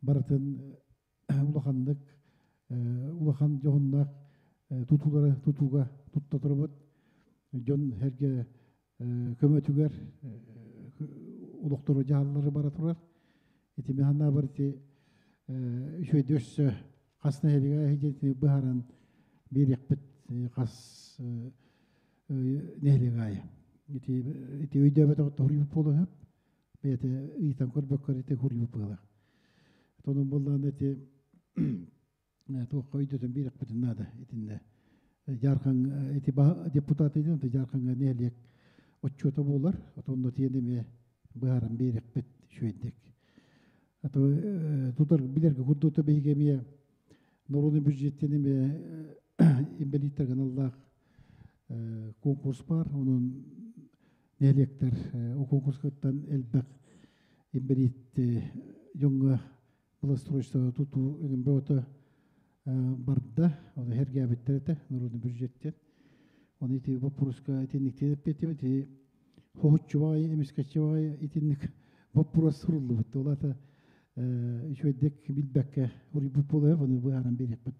барытын улаханнык улахан дьоһуннаах тутуулары тутууга тутта турубут. Дьон эргэ көмөтүгэр олохтору дьаһаллары бара турар. Ити механна бар ити үчүгэйдик өссө хас нэһилиэгэ дьиэтини быһааран биэриэхпит хас нэһилиэк аайы. Ити ити өйдөөбөтөх хуруйбут буолуон сөп. Бэйэтэ ыйтан көрбөккөр ити хуруйбут буолар. Тонун буллаан эти туохха өйдөтөн биэрэхпитин наада итиннэ. Жархан эти депутат иден жарханга нелек отчета болар, отонно тиенеме быһаран биэрэхпит шүйдек. Ато тутар билерге курдута бейгемие народный бюджеттен инвалидтерген Аллах конкурс бар, onun нелектер о конкурскаттан элбек инвалид жоңга благоустройство туту эгин бөтө барда, оны хергәбиттерете народный бюджеттен. Оны ити вопроска итинник теппетим, ити хохуччубай, эмискаччубай итинник вопрос сурулду бут. Олата үчөйдек билбекке ури бу болар, оны быаран береппит.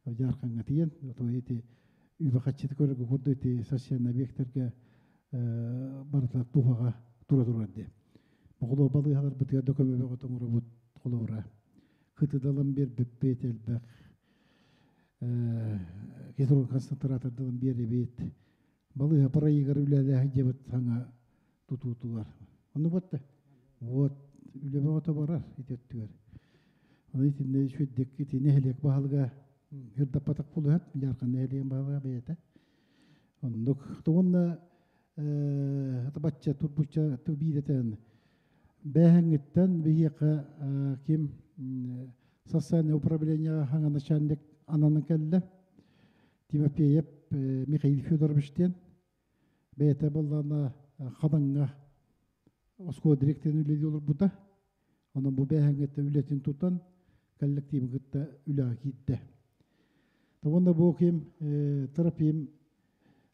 Жарканга тиен, ото ити үбе каччыты көрөгө курду ити социальный объекттерге барыта тухага тура турарды. Бу балыгалар бытыга дөкөмө бөгөтөңөрө бут холовра. Кытыдалан бер беппет элбек. Кислород концентратордан бери бит. Балыга проигр үлеле жебет саңа тутутулар. Оны ботта. Вот үлебе ото барар итеттүгер. Оны итинне шүддек ити нехлек баһалга хырдаппатак булуһат жаркан нехлеген баһалга бейете. Ондук тугунна атабатча турбуча тубидетен бэхэнгиттен бихиэка ким социальное управление хаңа начальник ананы келле Тимофеев Михаил Федоровичтен бэйте боллана хаданга оскола директорын үледи олор бута. Онон бу бэхэнгиттен үлетин тутан коллективин кытта үлэҕэ киирдэ. Тугунна бу ким Трофим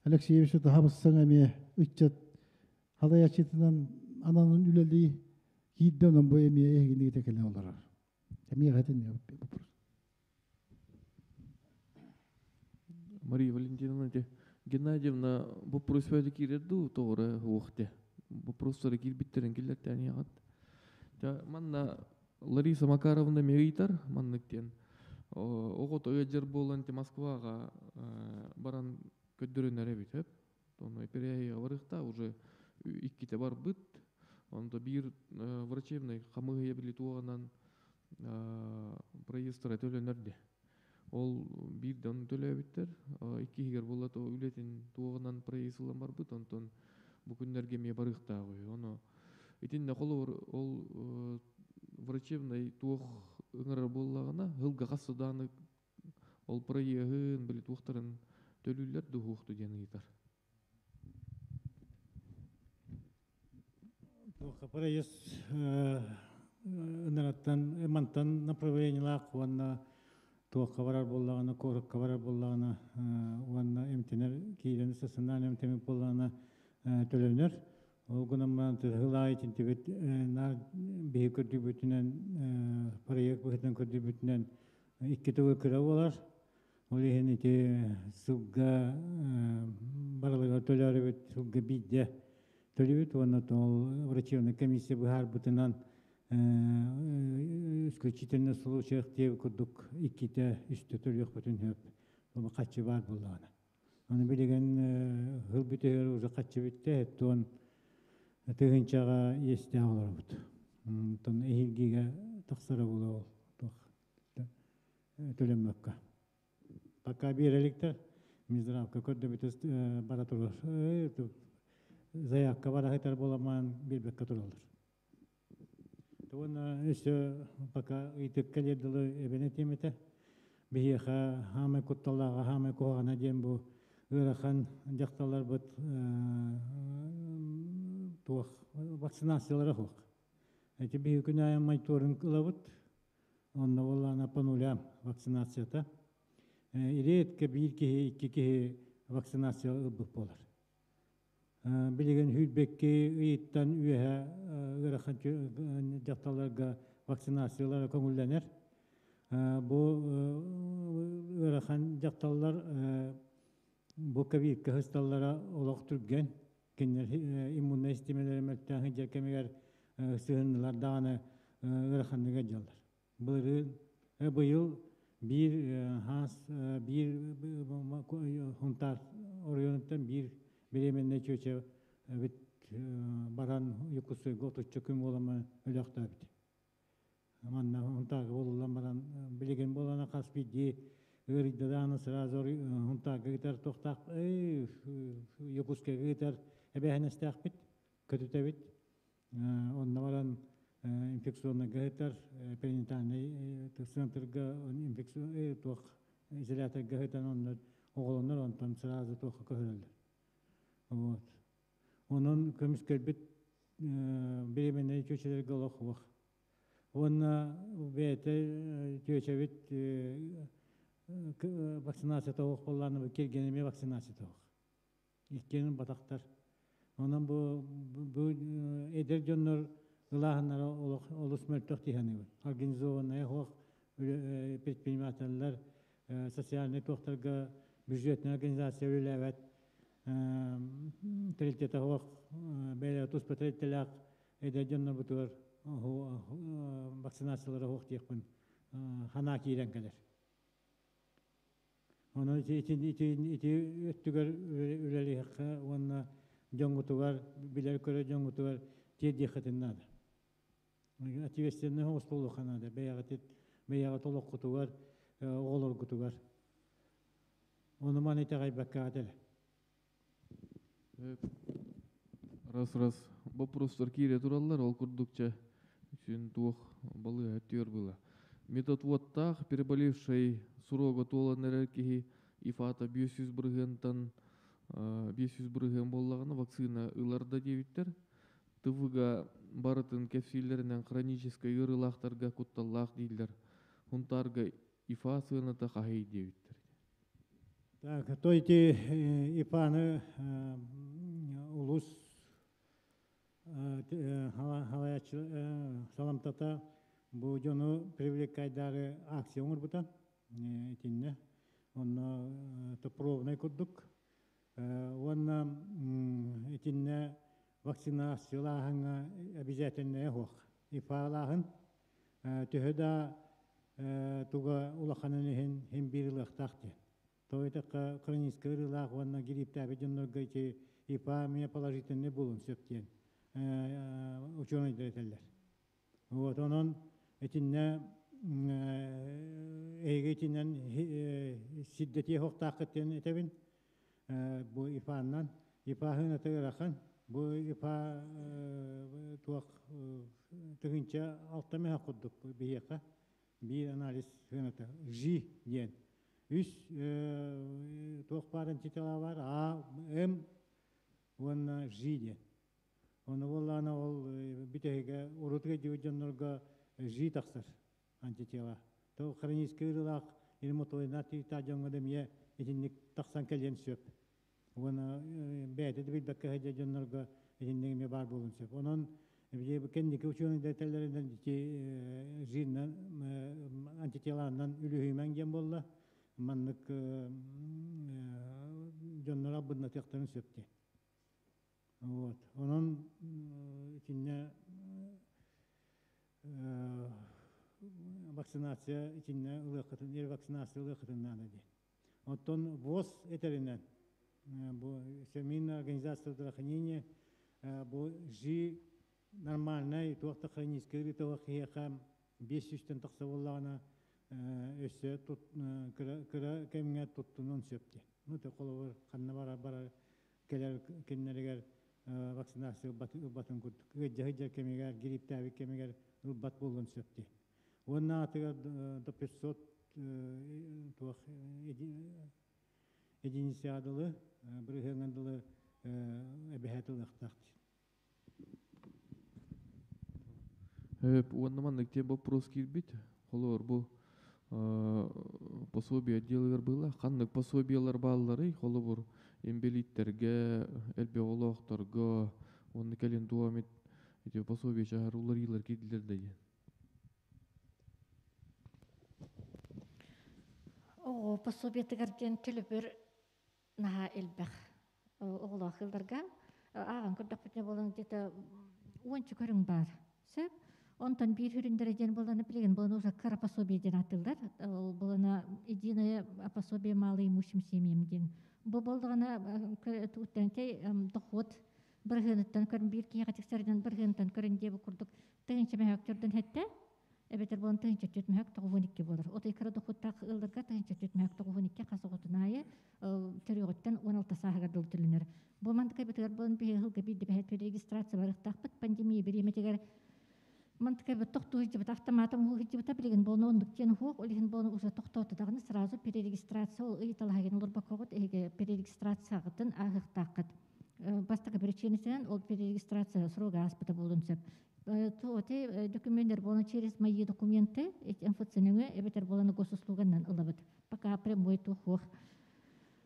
Алексеевич тахабыссаң эме ыччат халаячытынан ананын үлели киирдэ, онон бу эме эхигини текелен олорор. Эме хатин вопрос. Мария Валентиновна, Геннадьевна, вопрос фәді кирерду тоғыры уақте. Вопростары кирбиттерин киллерттен ягат. Та манна Лариса Макаровна мейтар манныктен. Ого тоя болан те Москвага баран көддөрөнөр бит, хеп. Тону перея барыкта уже икките бар быт. Онда бир врачебный камыгыя били туганан проездтара төлөнөрдө. Ол бирден төлөбүттер, икки хигер болот үлетин туганан проезд бар быт, онтон бу күндөргө ме барыктагы. Оно итинне холор ол врачебный туох ыңырар боллагана хылга кассаданы ол проеһын били туохтарын төлүүлөр духуохту диэн ыйытар. Туохка проезд ыныраттан мантан направлениялаах уонна туохка барар боллагана, корукка барар боллагана, уонна эмтенер киирен сасынан эмтемик боллагана төлөнөр. Ол гунамман тыһылай тинтибит нар биһи көрдүбүтүнэн проект быһытын көрдүбүтүнэн икки төгө кыра болар. Ол иһин ити сылга баралыга төлөрүбүт, сылга бидде төлүбүт, уонна ол врачебный комиссия быһар бытынан исключительно случаях тиэб курдук икките үстө төлүөх бүтүн хөп. Ол качы бар буллаана. Аны билеген хыл бүтөөр уже качы бүтте, туон тыгынчага есте олорбут. Тон эхилгиге тахсара була ол туох төлөмөккө. Пока биреликтер Минздравка көрдө бүтөс бара турар. Заявка бара хайтар боламан бирбекке туралар. Туона өсө пока ыйтык келердилы эбене темете. Бихиха хамай кутталлага хамай кугана дем бу ырахан жакталар бут туох вакцинациялары хук. Эти бихи күн аямай турын кылабыт. Онна боллана по нулям вакцинацията. Иретке бир кихи, икки кихи вакцинация ылбык болар. Билеген хүлбекке ыйыттан үйе ырахан жакталарга вакцинациялар көңүлленер. Бу ырахан жакталар бу ковидке хысталлара олох түрген киннер иммунный системалары мөлтән хиджер сыһыннылар дааны ыраханныга жаллар. Былыры быйыл бир хас бир хунтар оройонуттан бир беременне чөчө бит баран юкусу готуччу күн болама өлөктө бит. Манна Һунтаарга булуллан баран билигин буолана хас биирдии ыарыйда даҕаны сразу Һунтаарга ыытар туохтаах Якутскайга ыытар эбээһинэстээхпит, көтүтэбит. Онно баран инфекционнайга ыытар, перинатальнай центрга инфекция туох изоляторга ыытан онно оҕолонор, онтон сразу туохха көһөрөллөр. Вот. Онон көмүскэлбит беременнай чүөчэлэргэ олох уох. Уонна бэйэтэ чүөчэбит вакцинацията суох буоллаҕына, кэргэнэ эмиэ вакцинацията суох. Иккиэн батахтар. Онон бу эдэр дьоннор ылааһыннара олох олус мөлтөх дии саныыбын. Организованная суох предпринимателлэр социальнай туохтарга бюджетная организация үлэлээбэт тэрилтэтэ суох бэйэлэрэ туспа тэрилтэлээх эдэр дьоннорбутугар вакцинациялара суох диэхпин санаа киирэн кэлэр. Онон ити өттүгэр үлэлиэххэ уонна дьоҥҥутугар, билэр-көрөр дьоҥҥутугар тиэрдиэххитин наада. Ответственный соҕус буолуохха наада бэйэҕитит бэйэҕит олоххутугар, оҕолоргутугар. Ону маны итэҕэйбэккэҕит эрэ. Раз-раз вопростар киирэ тураллар, ол курдук чэ үксүн туох балыыһа түөр была. Медотводтаах переболевшай срога туолан эрэр киһи ИФАта 500 бырыһыантан 500 бырыһыан буоллаҕына вакцина ылар да диэбиттэр. ТВ-га барытын кэпсииллэринэн хроническай ыарыылаахтарга кутталлаах дииллэр. Һунтаарга ИФА сыаната хаһый диэбиттэр. Так, то ити ИФАны улус саламтата бу дьону привлекайдары акция оҥорбута итиннэ онно пробный курдук уонна итиннэ вакцинациялааһыҥҥа обязательная суох ИФАлааһын төһө да туга улаханын иһин иһин биир ылыахтаах диэн. Тоҕо диэтэххэ хроническай ыарыылаах уонна грипптээбит дьоннорго ити ИПА эмиэ положительный буолуон сөп диэн учуонайдар этэллэр. Вот онон итиннэ эһиги итинэн сирдэтиэ суохтааххыт диэн этэбин. Бу ИПАннан ИПА һыаната ыарахан. Бу ИПА туох 1006 курдук биһиэхэ биир анализ сыаната Ж диэн. Үс туох баар антитела бар А, М уонна Ж диэн. Ону буоллаҕына ол бүтэһигэ урут ыалдьыбыт дьоннорго Ж тахсар антитела. То хроническай ыарыылаах ревматоиднаах тирииттээх дьоҥҥо да эмиэ итинник тахсан кэлиэн сөп. Уонна бэйэтэ да билбэккэ сылдьар дьоннорго итинник эмиэ баар буолуон сөп. Онон кэнники учуонайдар этэллэринэн ити жирнан антителанан үлүһүйүмэҥ диэн буолла. Маннык дьоннор албыннатыахтарын сөп диэн. Вот. Онон итиннэ вакцинация итиннэ ылыаххытын, ревакцинация ылыаххытын наада диэн. Оттон ВОЗ этэринэн, бу Всемирная организация здравоохранения бу ЖИ нормальнай туох да хроническай ыарыыталаах киһиэхэ 500-тэн тахса буоллаҕына өссө кыра, кыра кэмҥэ туттунуон сөп диэн. Ну, холобур, ханна барар барар кэлэр кинилэригэр вакцинация ылбатын курдук. Ыалдьа сылдьар кэмигэр, грипптээбит кэмигэр ылбат буолуон сөп диэн. Уонна атыгар до 500 туох единицаҕа дылы, бырыһыаҥҥа дылы эбэһээт ылыахтаах диэн. Уонна маннык диэн вопрос киирбит. Холобур, бу пособие отделыгар быһыылаах. Ханнык пособиелар баалларый? Холобур, инбэлииттэргэ, элбэх оҕолоохторго уонна кэлин туох эмит ити пособие чаһар уларыйыылар киирдилэр да диэн. Оҕо пособиетыгар диэн төлөбүр наһаа элбэх оҕолоох ыалларга ааҕан көрдөхпүтүнэ буолан где-то уонча көрүҥ баар. Сөп. Онтон биир хүрүндэрэ диэн буолана билигин буолан уже кыра пособие диэн ааттыыллар. Ол буолана единое пособие малоимущим семьям диэн. Бу буоллаҕына туттан дохуот бырыһыаныттан көрөн биир киһиэхэ тиксэринэн бырыһыаныттан көрөн диэбит курдук тыһыынча мөһөөктөрдөн хэттэ. Эбэтэр буолан 1492 буолар. Отой кыра дохуоттаах ыалларга 1492 хас оҕотун аайы төрүөҕүттэн 16 сааһыгар дылы төлөнөр. Бу мантыкай бытыгар буолан биһи ыһылга биирдэ бэһэт регистрация барыахтаахпыт пандемия бириэмэтигэр мантыкай быт тохтуу сылдьыбыт автоматом уһуу сылдьыбыта билигин буолан оннук диэн уһуох ол иһин буолан уже тохтоото даҕаны сразу перерегистрация ол ыйыталаһагын олорбоккоҕут эһиги перерегистрацияҕытын ааһыахтааххыт. Бастакы причинасынан ол перерегистрация срога ааспыта буолуон сөп. Эти документтер буолан через мои документы эти МФЦ-ны эбэтэр буолан госуслуганан ылабыт. Пока прямой туох.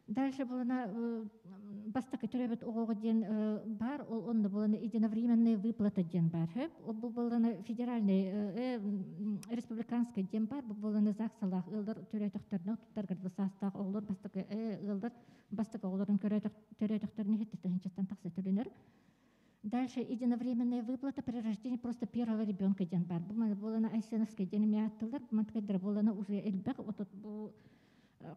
Дальше буолана бастакы төрөбүт оҕоҕо диэн бар, ол онно буолана единовременная выплата диэн бар. Ол бу буолана федеральный республиканский диэн бар, бу буолана ЗАГСалаах ыаллар төрөтөхтөрүнэ туттаргар саастаах оҕолор бастакы ыаллар бастакы оҕолорун төрөтөхтөрүнэ хеттетыһынчаттан тахса төлөнөр. Дальше единовременная выплата при рождении просто первого ребенка диэн бар. Бу буолана Айсеновскай диэн эмиэ аттылар. Бу мантыкайдара буолана уже элбэх отот бу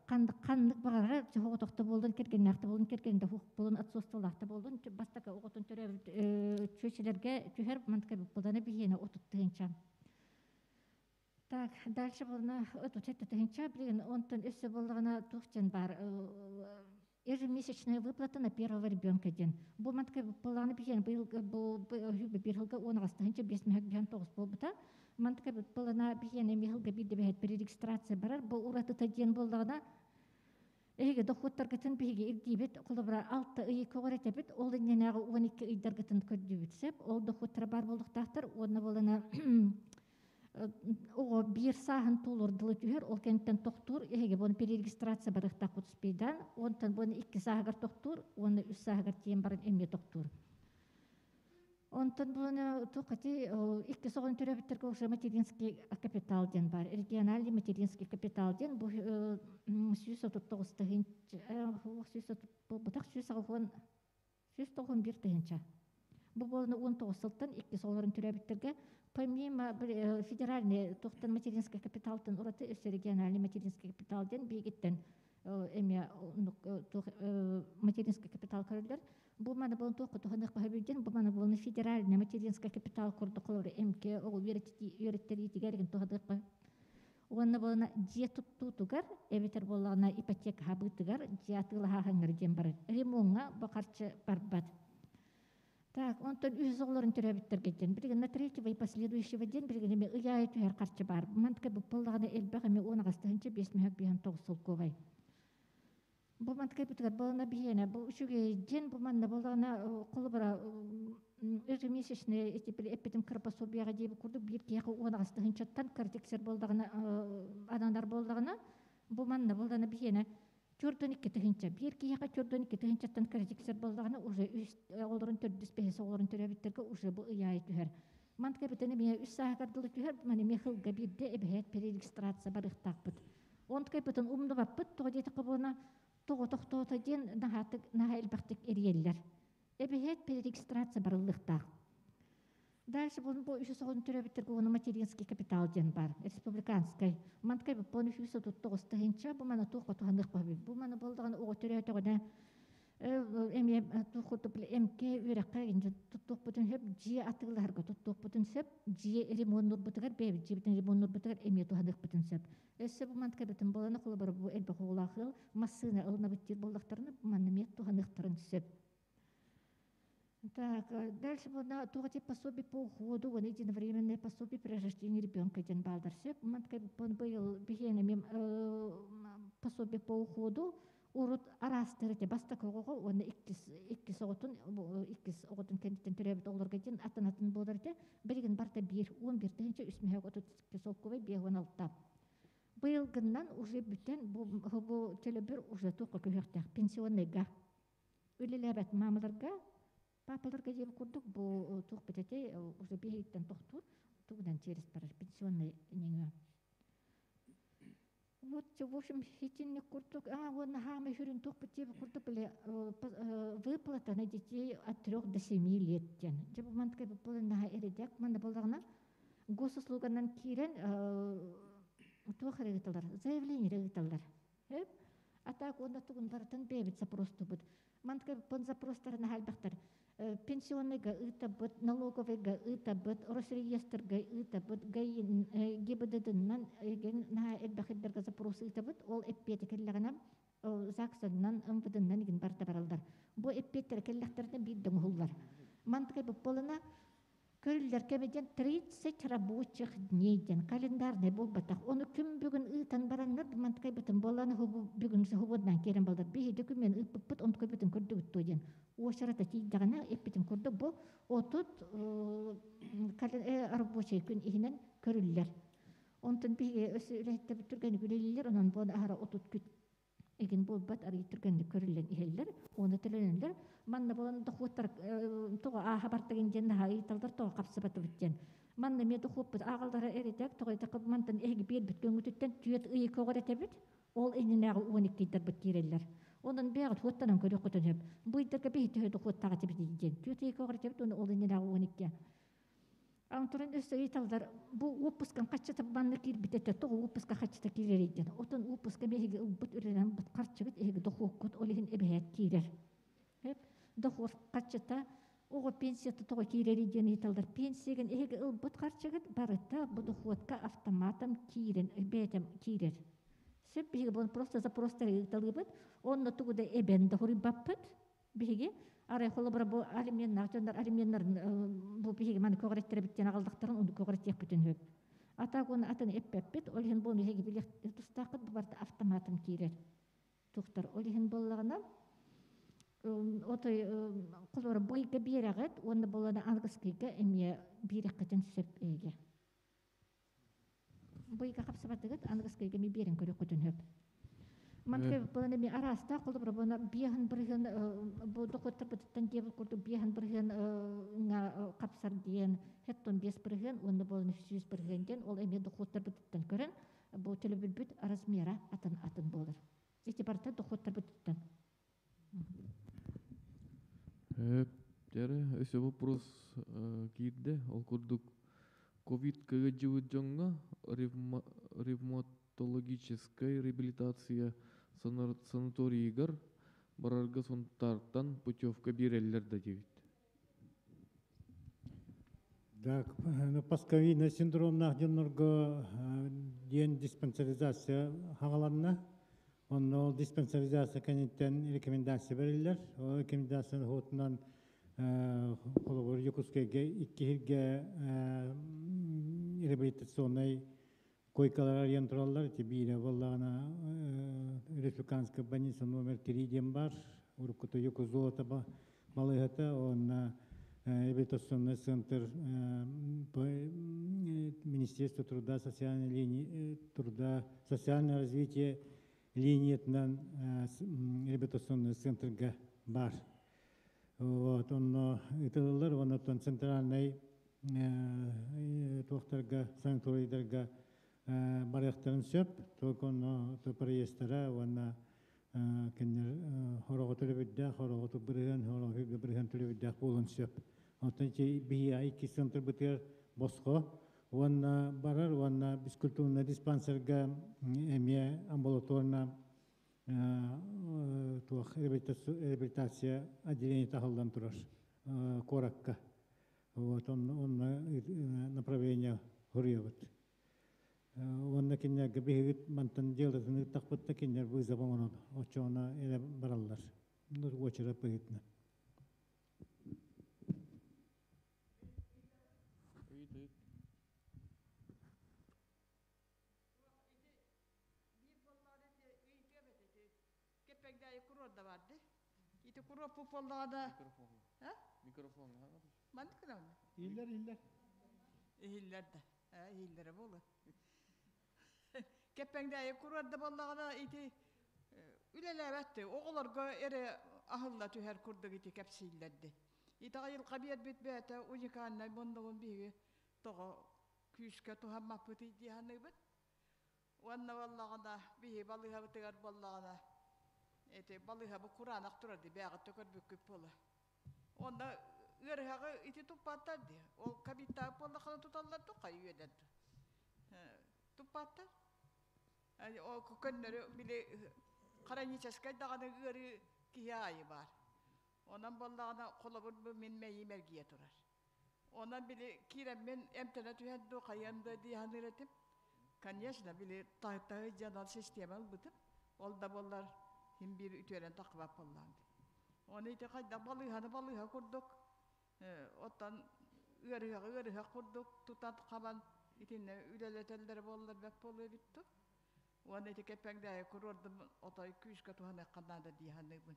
ханнык баҕарар оҕотохто буолдун, кэргэннээхтэ буолдун, кэргэнде хух буолун, отсостолаахта буолдун, бастакы оҕотун төрөөбүт чүөчэлэргэ түһэр мантыкай буолана биһиэнэ 30 тыһыынча. Так, дальше буолна 37 тыһыынча, билигин онтон өссө буоллаҕына туох диэн бар ежемесячная выплата на первого ребенка диэн. Бу мантыкай буоллаҕына биһиэн быйыл бу бир сылга 18 тыһыынча 5 мөһөк биһэн тоҕус буолбута. Мантыкай буоллаҕына биһиэн эми сылга биирдэ бэһэт перерегистрация барар. Бу уратыта диэн буоллаҕына эһиги дохуоттаргытын биһиги ирдиибит, холобура 6 ыйы көҕүрэтебит, ол иннинээҕи 12 ыйдаргытын көрдүүбүт сеп. Ол дохуоттара бар буолуохтаахтар, уонна буолана оҕо биир сааһын туолуор дылы түһэр, ол кэнниттэн тохтуур, эһиги буон перерегистрация барыахтаахпыт успейдаан, онтон буон 2 сааһыгар тохтуур, уонна 3 сааһыгар тиийэн баран эмиэ тохтуур. Онтон буону туохати икки соҕон төрөбүттэргэ уже материнский капитал диэн бар. Региональный материнский капитал диэн бу 139 тыһыынча, 130 бутах 191 тыһыынча. Бу буолуна 19 сылтан икки оҕолорун төрөбүттэргэ помимо федеральный туохтан материнский капиталтан ураты өссө региональный материнский капитал диэн биигиттен эмиэ материнский капитал көрөллөр. Бу маны буолун туохха туһаныах баһабилден, бу маны буолун федеральный материнский капитал курдук холор МК оҕо үөрэттериитигэр туһаныах. Уонна буолуна дьиэ туттуутугар, эбэтэр буоллаҕына ипотека хабыытыгар, дьиэ атыылаһааһыҥҥар диэн барар. Ремонҥа бу харчы барбат. Так, онтон үс оҕолорун төрөбүттэргэ диэн, билигин на третьего и последующего диэн билигин эми ыйаайы түһэр харчы бар. Мантка бу буоллаҕына элбэх эми 18 тыһыынча 5 мөһөк 59 солкуобай. Бу мантка битигэр буолана биһиэнэ бу үчүгэй диэн бу манна буоллаҕына холобура ежемесячный эти эппитим кыра пособияҕа диэби курдук биир киһиэхэ 18 тыһыынчаттан кыратык буоллаҕына ананар буоллаҕына бу манна буоллаҕына биһиэнэ 42 тыһыынча биир киһиэхэ 42 тыһыынчаттан кыратык буоллаҕына уже үс оҕолорун төрдүс бэһис оҕолорун төрөбүттэргэ уже бу ыйаайы түһэр. Мантка битэн эмиэ 3 сааһыгар дылы түһэр, маны эмиэ сылга биирдэ эбэһээт перерегистрация барыахтаахпыт. Онтукай бытын умнубаппыт, тоҕо диэтэххэ буолна тоҕо тохтоото диэн наһаатык наһаа элбэхтик эрийэллэр. Эбэһээт перерегистрация барыллыахтаах. Дальше бу бу үс оҕон төрөбүттэргэ уону материнский капитал диэн бар, республиканскай. Манткай бу 339 тыһыынча, бу маны туохха туһаныах баһабыт. Бу маны болдоҕун оҕо төрөөтөҕүнэ эмиэ туох эмке үөрэххэ туттуохпутун сөп, дьиэ атыылаһарга туттуохпутун сөп, дьиэ ремоннурбутугар, бэйэбит дьиэбитин ремоннурбутугар эмиэ туһаныахпытын сөп. Өссө бу мантка битин болана холобура бу элбэх оҕолоох ыал массыына ылынабыт диир буоллахтарына бу манна эмиэ туһаныахтарын сөп. Так, дальше на туох пособие по уходу, вон единовременное пособие при рождении ребенка диэн баалдар сөп. Мантка быйыл биһиэнэ пособие по уходу урут араастар эте бастакы оҕоҕо уонна иккис оҕотун кэнниттэн төрөөбүт оҕолорго диэн атын атын буолар этэ. Билигин барта биир 11 3 мөһөк 32 солкуобай 56. Быйылгыннан уже бүтэн бу төлөбүр уже туохха көһүөхтээх пенсионныйга. Үлэлээбэт маамаларга, папаларга диэн курдук бу туох битете уже биһиттен тохтуур тугунан через барар пенсионный неңе. Вот, в общем, хитинник курдук, а, вот хаамай хүрүн туох битте курдук биле выплата на детей от 3 до 7 лет диэн. Дьэ бу мантка бу наха эредек манна болдагына госуслуганан киирен туох эрегиталар, заявление эрегиталар. А так онда тугун барытын бэбит запрос тубут. Мантка пон запростар нахалбахтар. Пенсионныйга ыытабыт, налоговыйга ыытабыт, Росреестрга ыытабыт, ГАИ, ГИБДД-нан наһаа элбэх элбэргэ запрос ыытабыт. Ол эппиэти кэллэҕинэ ЗАГСаннан, МВД-нан игин барыта бараллар. Бу эппиэттэр кэллэхтэринэ биир да оҥоһуллар. Мантыкай буолана көрүллэр кэмэ 30 рабочих дней диэн календарный буолбатах. Ону күн бүгүн ыытан бараннар мантыкай бытын буолан бүгүн сухубуднан киирэн балдар. Биһиги күммен ыыппыппыт, онтукай бытын көрдүгүт туо диэн. Уочарата тиийдэҕинэ эппитин курдук бу отут рабочий күн иһинэн көрүллэр. Онтон биһиги өссө үлэһиттэрбит түргэнник үлэлииллэр, онон буон аһара 30 күн эгин буолбат арый түргэнник көрүллэн иһэллэр, уонна төлөнөллөр. Манна буолан дохуоттар тоҕо ааха бартагын диэн наһаа ыйыталлар, тоҕо хапсыбатыбыт диэн. Манна эмиэ дохуоппут ааҕаллара эретек, тоҕо этэ мантан эһиги биэрбит көҥүтүттэн түөт ыйы көҕөр этэбит, ол иннинээҕи 12 ыйдарбыт киирэллэр. Онон бэйэҕит хуоттанан көрүөххүтүн сөп. Бу ыйдарга биһи төһө дохуоттаах этибит диэн. Түөт ыйы көҕөр этэбит, уонна ол иннинээҕи 12. Антуран өссө ыйыталлар, бу уоппускан хаччыта манна киирбит этэ, тоҕо уоппуска хаччыта киирэр диэн. Отон уоппуска биһиги ылбыт үлэнэн бут харчыбыт эһиги дохуоккут ол иһин эбэһээт киирэр. Дохуот харчыта оҕо пенсията тоҕо киирэр диэн ыйыталлар. Пенсиягын эһиги ылбыт харчыгыт барыта бу дохуотка автоматом киирэн, бэйэтем киирэр. Сөп биһиги бу просто запростары ыыталыыбыт, онно тугу да эбэн да хуруйбаппыт. Биһиги арай холобура бу алименнаах дьоннор алименнарын бу биһиги маны көҕүрэттэрбиттэн аҕаллахтарын ону көҕүрэтиэхпитин сөп. Ата уонна атын эппэппит, ол иһин буону эһиги билиэх тустааххыт, бу барыта автоматом киирэр. Тухтар ол иһин буоллаҕына отой холобура бу ыйга биэрэҕит уонна буоллаҕына аныгыскыйга эмиэ биэрэххитин сөп эйгэ. Бу ыйга хапсыбатыгыт аныгыскыйга эмиэ биэрэн көрүөххүтүн сөп. Мантыкай буолан эми араастаах холобура буона 5% бу дохуоттарбытыттан диэбит курдук 5% ҥа хапсар диэн 75% уонна буолан 100% диэн ол эмиэ дохуоттарбытыттан көрөн бу төлөбүрбүт размера атын атын буолар. Ити барыта дохуоттарбытыттан. Дьэрэ, өссө вопрос киирдэ. Ол курдук ковид кыгыдьыбыт дьоҥҥо ревматологическай реабилитация санаторийыгар барарга Сунтаартан путевка биэрэллэр да диэбит. Так, ну, постковидный синдромнаах дьоннорго диэн диспансеризация хагаланна. Онно ол диспансеризация кэнниттэн рекомендация бериллэр. Ол рекомендация хотунан холобур Якутскайга икки реабилитационный койкалар арыйан тураллар. Ити биирэ буоллаҕына республиканская больница номер 3 диэн бар. Уруккута Якутзолото балыыһата, онно реабилитационный центр по Министерство труда, социальной линии, труда, социальное развитие линиятынан реабилитационный центрга бар. Вот, онно ытылылар, оннотон центральный туохтарга, санаторийдарга барыахтарын сөп, только онно проездтара уонна кинилэр хороҕо төлөбүрдээх, хороҕо бырыһыан, хороҕо бырыһыан төлөбүрдээх буолуон сөп. Оттон биһи икки центр бытыгар босхо уонна барар уонна физкультурный диспансерга эмиэ амбулаторно туох реабилитация отделение таһыллан турар куоракка. Вот он направление хуруйабыт. Онно кинилэргэ биһигит мантан делатын ыыттахпытта кинилэр вызов оҥорон оччоҕуна эле бараллар. Ну, очерет быһыытынан. Ыйыт, ыйыт. Биир боллаҕына ыйытыам этэ кеппегдээйи куруор да барды. Ити куруоппу боллаҕына Микрофон. А? Микрофон. Маннык гынабын. Иһиллэр, иһиллэр. Иһиллэр да. Иһиллэрэ буолуо. Кеппеңдээйи куруор да боллаҕына ити үлэлээбэтти. Оҕолорго эрэ аһылла түһэр курдук ити кэпсииллэрди. Итаҕа йылга биэрбит бэйэтэ уникальнай муннугун биһиги тоҕо күүскэ туһаммаппыт диэханыыбыт. Уонна боллаҕына биһи балыыһабытыгар боллаҕына эти балыыһабы кураанах турар ди бээҕитте көрбүккүт буола. Онно ыарыһаҕы ити туппаттар ди. Ол кабиттаах буоллахына туталлар ду хай үөдэн. Туппаттар. Ол көннөрү били хроническай даҕаны ыарыы киһи аайы бар. Онон буоллаҕына холобур бу мин мэйиим эргийэ турар. Онон били киирэммин эмтэнэ түһэн дуу хайыам да дии саныыр этим. Конечно, били таһы дьон ол система ылбытым. Ол да буоллар син биир үтүөрэн таххыбат буоллаҕым. Оны ити хайдах балыыһаны балыыһа курдук, оттон ыарыһаҕы ыарыһах курдук тутан хабан итиннэ үлэлэтэллэрэ буоллар бэрт буолуо эбит дуу. Уонна ити кэппэҥдээйи куруордум отой күүскэ туһаныахха наада дии саныыбын.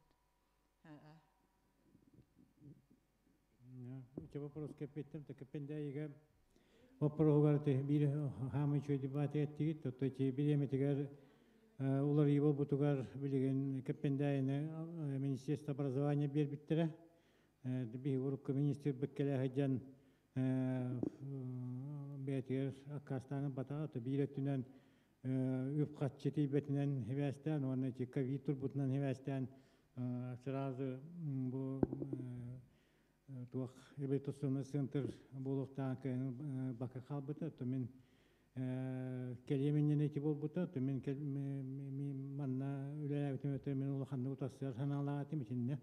Ити вопрос кэппиттим, кэппэндээйигэ вопроһугар биир хаамый үчүгэй дебаты эттигит, то ити бириэмэтигэр уларыйыы буолбутугар билигин Кэппэндээйини Министерство образования биэрбиттэрэ. Биһиги урукку министрбит кэлэ сылдьан бэйэтигэр аккаастаан ылбатаҕа, то биир өттүнэн үп-харчы тиийбэтинэн сибээстээн уонна ити ковид турбутунан сибээстээн сразу бу туох реабилитационный центр буолуохтаах бака хаалбыта, то мин кэлиэм иннинэ ити буолбута, то мин манна үлэлээбитим өтө мин улаханнык утарсар санаалаах этим итиннэ.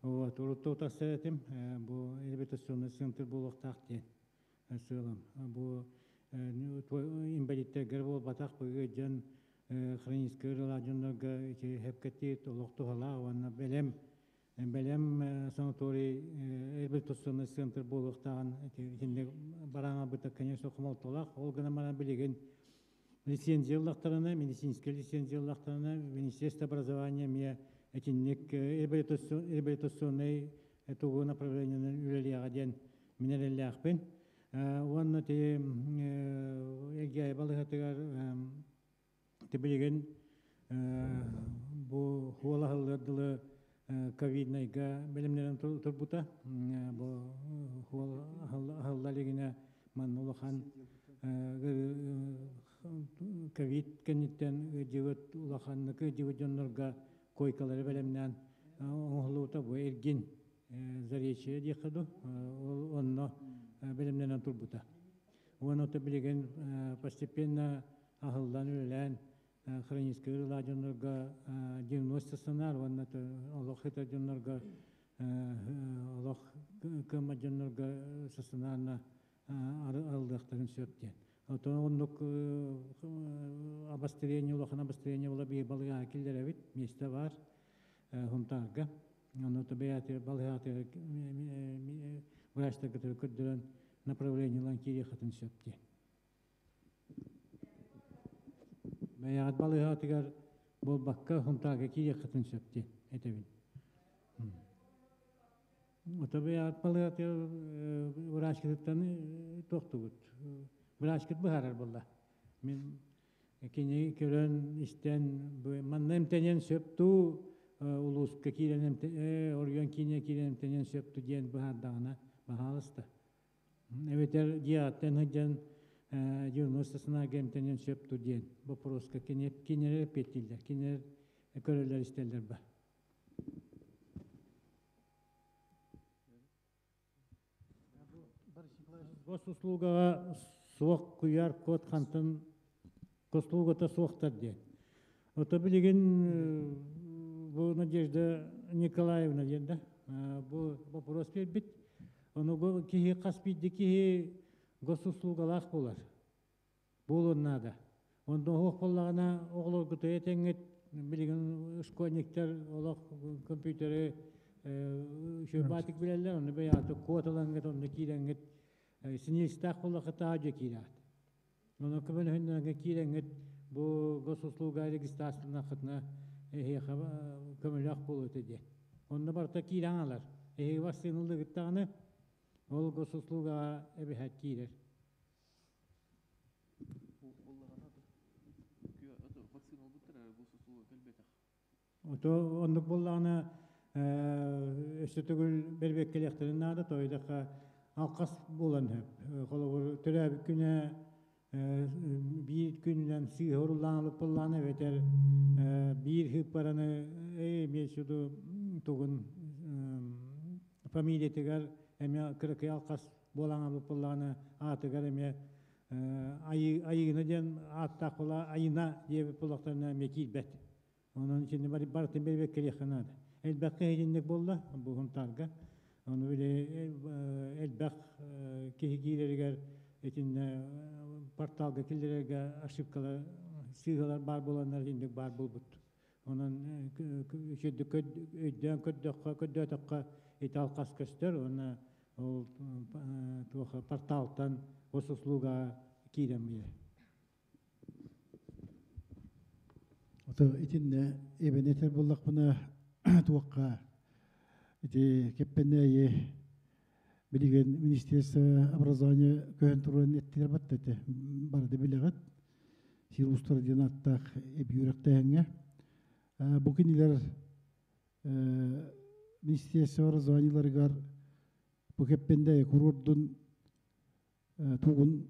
Вот, урут утарсар этим, бу реабилитационный центр буолуохтаах диэн сыалым. Бу инвалидтэргэр буолбатах, бу дьон хроническай ыарыылаах дьоннорго ити хэпкэтиит олох туһалаах уонна бэлэм бэлэм санаторий реабилитационный центр буолуохтааҕын итинник барааҥабыта, конечно, хомолтолоох. Ол гынан баран билигин лицензия ыллахтарына, медицинскэй лицензия ыллахтарына, Министерство образования эмиэ итинник реабилитационный тугу направлениенан үлэлиэҕэ диэн мин эрэллээхпин. Уонна ти Эгиай балыһатыгар ти билигин бу хуолаһыллар дылы ковиднайга бэлэмнэрин турбута. Бу хуол аһылла илигинэ манна улахан ковид кэнниттэн ыдьыбыт улаханнык ыдьыбыт дьоннорго койкалары бэлэмнээн оҥоһуллубута, бу эргин Заречье диэххэ дуу, ол онно бэлэмнэнэн турбута. Уонна билигин постепенно аһыллан үлэлээн хроническай ыарыылаах дьоннорго диагноз санаар уонна олох сытар дьоннорго, олох кыаммат дьоннорго стационарно арыллыахтарын сөп диэн. Оттон оннук обострение, улахан обострение була биир балыыһаҕа киллэрэбит, миэстэ бар Хунтаарга. Онно бэйэти балыыһаҕа врачтарга көрдөрөн направлениелан киириэххитин сөп диэн. Бэйэҕит балыыһаҕытыгар буолбакка Хунтаарга киириэххитин сөп диэн этэбин. Ото бэйэҕит балыыһатыгар врачкытыттан туохтугут? Врачкыт быһаарар буолла. Мин кини көрөн истэн манна эмтэниэн сөп дуу, улууска киирэн оройуон киинэ киирэн эмтэниэн сөп дуу диэн быһаардаҕына, баһаалыста. Эбэтэр дьиэҕиттэн сылдьан диагностасынаага эмтэниэн сөп дуу диэн боппуруоска кинилэр эппиэттииллэр, кинилэр көрөллөр истэллэр ба. Госуслугаҕа суох куйаар код хантан госуслугата суохтар диэн. Ото билигин бу Надежда Николаевна диэн да бу вопрос биэрбит. Ону бу киһи хас биирдии киһи госуслугалаах буолар. Буолуон наада. Онно оһох буоллаҕына оҕолоргутуй этэҥҥит билигин школьниктар олох компьютеры үчүгэй билэллэр, онно бэйэҕит код ылаҥҥыт, онно киирэҥҥит синистаах буоллахха дьэ киирэҕит. Онон көмөлөһүннэргэ киирэҥҥит бу госуслуга регистрацияланаххытына эһиэхэ көмөлөөх буолуо этэ диэн. Онно барыта киирэн алар. Эһиги вакцина ыллыгыттаҕына ол госуслугаҕа эбэһээт киирэр. Ото оннук буоллаҕына өссө төгүл бэрбиэккэлиэхтэрин наада, тоойдохха алхас буолан сөп. Холобур, төрөөбүт күнэ биир күнүнэн сыыһа уруллаан ылып буоллаҕына эбэтэр биир сыыппараны эмиэ сюду тугун фамилиятыгар эмиэ кыракый алхас буолан ылып буоллаҕына аатыгар эмиэ Айыына диэн ааттаах буола Айына диэбит буоллахтарына эмиэ киирбэт. Онон итини барытын бэрбэккэлиэххэ наада. Элбэххэ иһитинник буолла бу Хунтаарга. Ону били элбэх киһи киирэригэр итиннэ порталга киллэрэргэ ошибкалар, сыыһалар баар буоланнар итинник баар буолбут. Онон үчүгэйдик өйдөөн көрдөххө, көрдөөтөххө ити алхас көстөр уонна ол туох порталтан госуслуга киирэн биэрэр. Ото итиннэ эбэн этэр буоллахпына туохха ити Кэппэнээйи билигин министерство образования көһөн туран эттилэр батта этэ барыта билэҕит сир устара диэн ааттаах эби үөрэхтээһиҥҥэ бу кинилэр министерство образованиеларыгар бу Кэппэндээйи куруордун тугун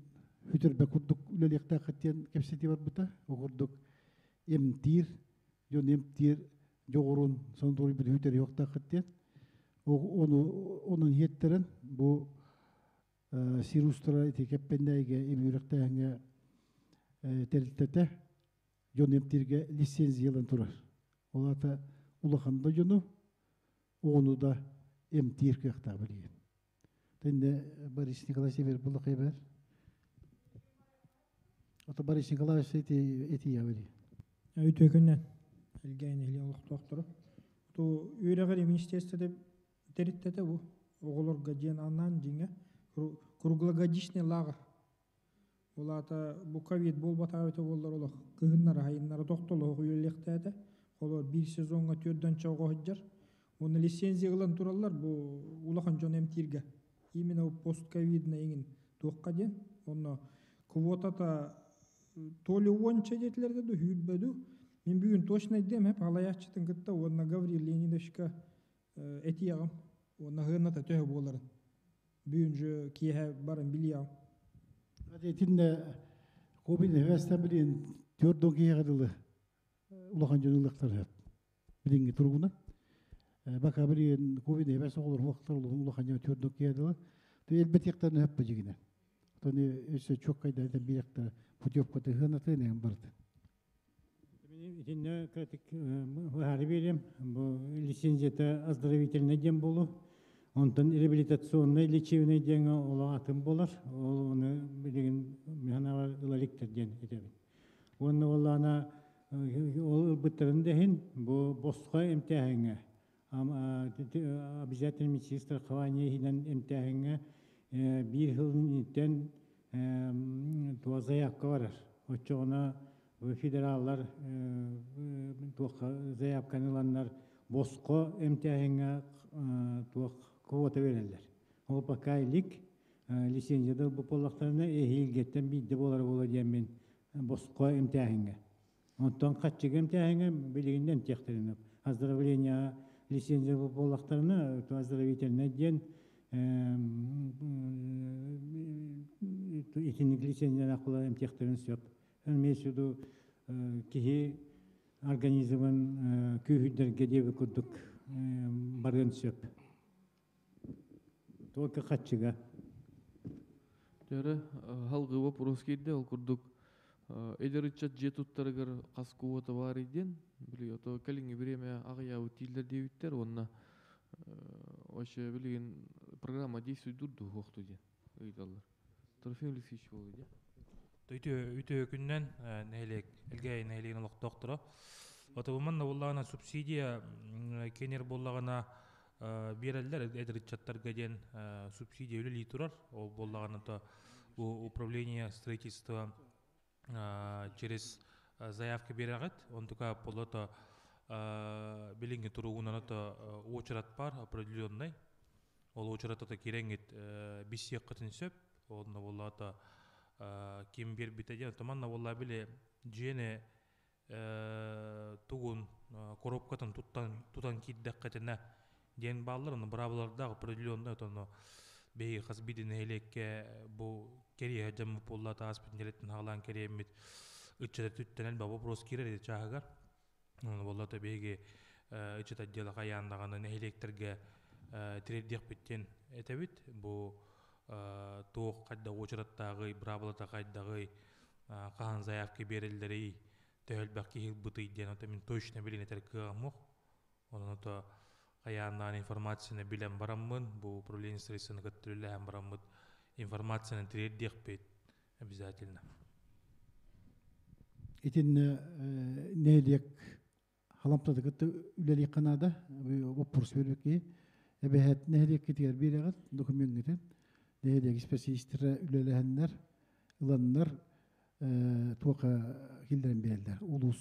хүтэрбэ курдук үлэлиэхтээххит диэн кэпсэтии барбыта. Ол курдук эмтиир, дьон эмтиир дьоҕурун санаторийбыт хүтэриэхтээххит диэн. Ону онон иһиэттэрэн бу сир устара ити Кэппэндээйигэ эбиүрэхтээһиҥҥэ тэрилтэтэ дьон эмтииргэ лицензиялан турар. Ол аата улахан да дьону, оҕону да эмтиир кыахтаах билигин. Тэнне Борис Николаевич эбер буллах эбер. Ото Борис Николаевич эти эти явери. Үтүө күннэн Элгээн нэһилиэгин олохтоохторо. Ту үөрэҕэр министерствода тэриттэтэ бу оҕолорго диэн анаан дьиҥэ круглогодичный лааҕыр. Ол аата бу ковид буолбатаҕа эбитэ буоллар олох кыһыннара сайыннара тохтолоох үлэлиэхтээтэ. Холобур биир сезоҥҥа түөрт оҕо сылдьар. Уонна лицензия ылан тураллар бу улахан дьон эмтииргэ. Именно постковидный иҥин туохха диэн. Онно квотата то ли уонча диэтилэр да сүүрбэ дуу. Мин бүгүн точно өйдүөм эп халайааччытын кытта уонна Гаврил Леонидовичка этиэҕим. Уонна сыаната төһө буоларын. Бүгүн же киэһэ баран билиэҕим. Итиннэ Кобин эвестен билин төрдөн киһиэхэ дылы улахан дьон ылыахтар билиҥҥи туругунан. Бака билин Кобин эвес оҕолор хуактар улахан дьон төрдөн киһиэхэ дылы. Ту элбэтиэхтэрин өппө дьигинэ. Тони өссө чоккайда этен биэхтэр путевкаты хынатын эм барыт. Итиннэ кратик быһаары биэриэм. Бу лицензията оздоровительный диэн буолу. Онтон реабилитационный лечебный диэҥҥэ олох атын буолар. Ол ону билигин механава ылаликтер диэн этэбин. Уонна буоллаҕына ол ылбыттарын да иһин бу босхо эмтээһиҥҥэ обязательно медицинское страхование иһинэн эмтээһиҥҥэ биир сыл туох заявка барар. Оччоҕуна федераллар туохха заявканы ыланнар босхо эмтээһиҥҥэ туох квота берэллэр. Ол пока илик лицензияда ылбыт буоллахтарына эһиилгэттэн биирдэ буолар буола диэммин босхо эмтээһиҥҥэ. Онтон хаччыга эмтээһиҥҥэ билигин эмтиэхтэрин оздоровление лицензия буоллахтарына оздоровительный диэн итинник лицензияны кула эмтиэхтэрин сөп. Имеется в виду киһи организмын күүһүрдэргэ диэби курдук барыан сөп. Только хаччыга. Төрө халгы вопрос киирде ол курдук эдэр ыччат дьиэ туттарыгар хас квота бар диэн били ото кэлиҥҥи время аҕыйаабыт дииллэр диэбиттэр уонна вообще билигин программа действует дуу хуохту диэн ыйыталлар. Трофим Алексеевич буолуо дии. Үтүө үтүө күннэн нэһилиэк Элгээйи нэһилиэгин олохтоохторо. Ото манна буоллаҕына субсидия кенер буоллаҕына биэрэллэр эдэр ыччаттарга диэн субсидия үлэлии турар. Ол буоллаҕына то бу управление строительства через заявка биэрэҕит. Онтука болото билиҥҥи туругунан то уочарат бар определенный. Ол уочарата кирэҥҥит биссиэххитин сөп. Онно буоллаҕа ким биэрбитэ диэн. Манна буолла били дьиэни тугун коробкатын туттан тутан киирдэххитинэ диэн бааллар, ону быраабылардаах определенный отону биһиги хас биирдии нэһилиэккэ бу кэриэһэ дьаммыт буолла тааспыт нэлеттен хаалаан кэриэммит ыччата түттэнэн ба вопрос киирэр ити чааһыгар. Ону буолла биһиги ыччат отдела хайаан даҕаны нэһилиэктэргэ тириэрдиэхпит диэн этэбит. Бу туох хайдах уочараттааҕый, быраабылата хайдаҕый, хаһан заявка биэрэллэрий, төһө элбэх киһи ылбытый диэн ото мин точно билин этэр кыаҕым суох. Онон ото Хайааннаан информацияны билэн бараммын, бу управление строительствоны кытта бараммыт информацияны тириэрдиэхпит обязательно. Итиннэ нэһилиэк халамтаты кытта үлэлиэххэ наада, боппуруос бербекки. Эбэһэт нэһилиэккитигэр биэрэҕит докумеҥҥытын, нэһилиэк специалистара үлэлэһэннэр, ыланнар туоха киллэрэн биэрэллэр. Улуус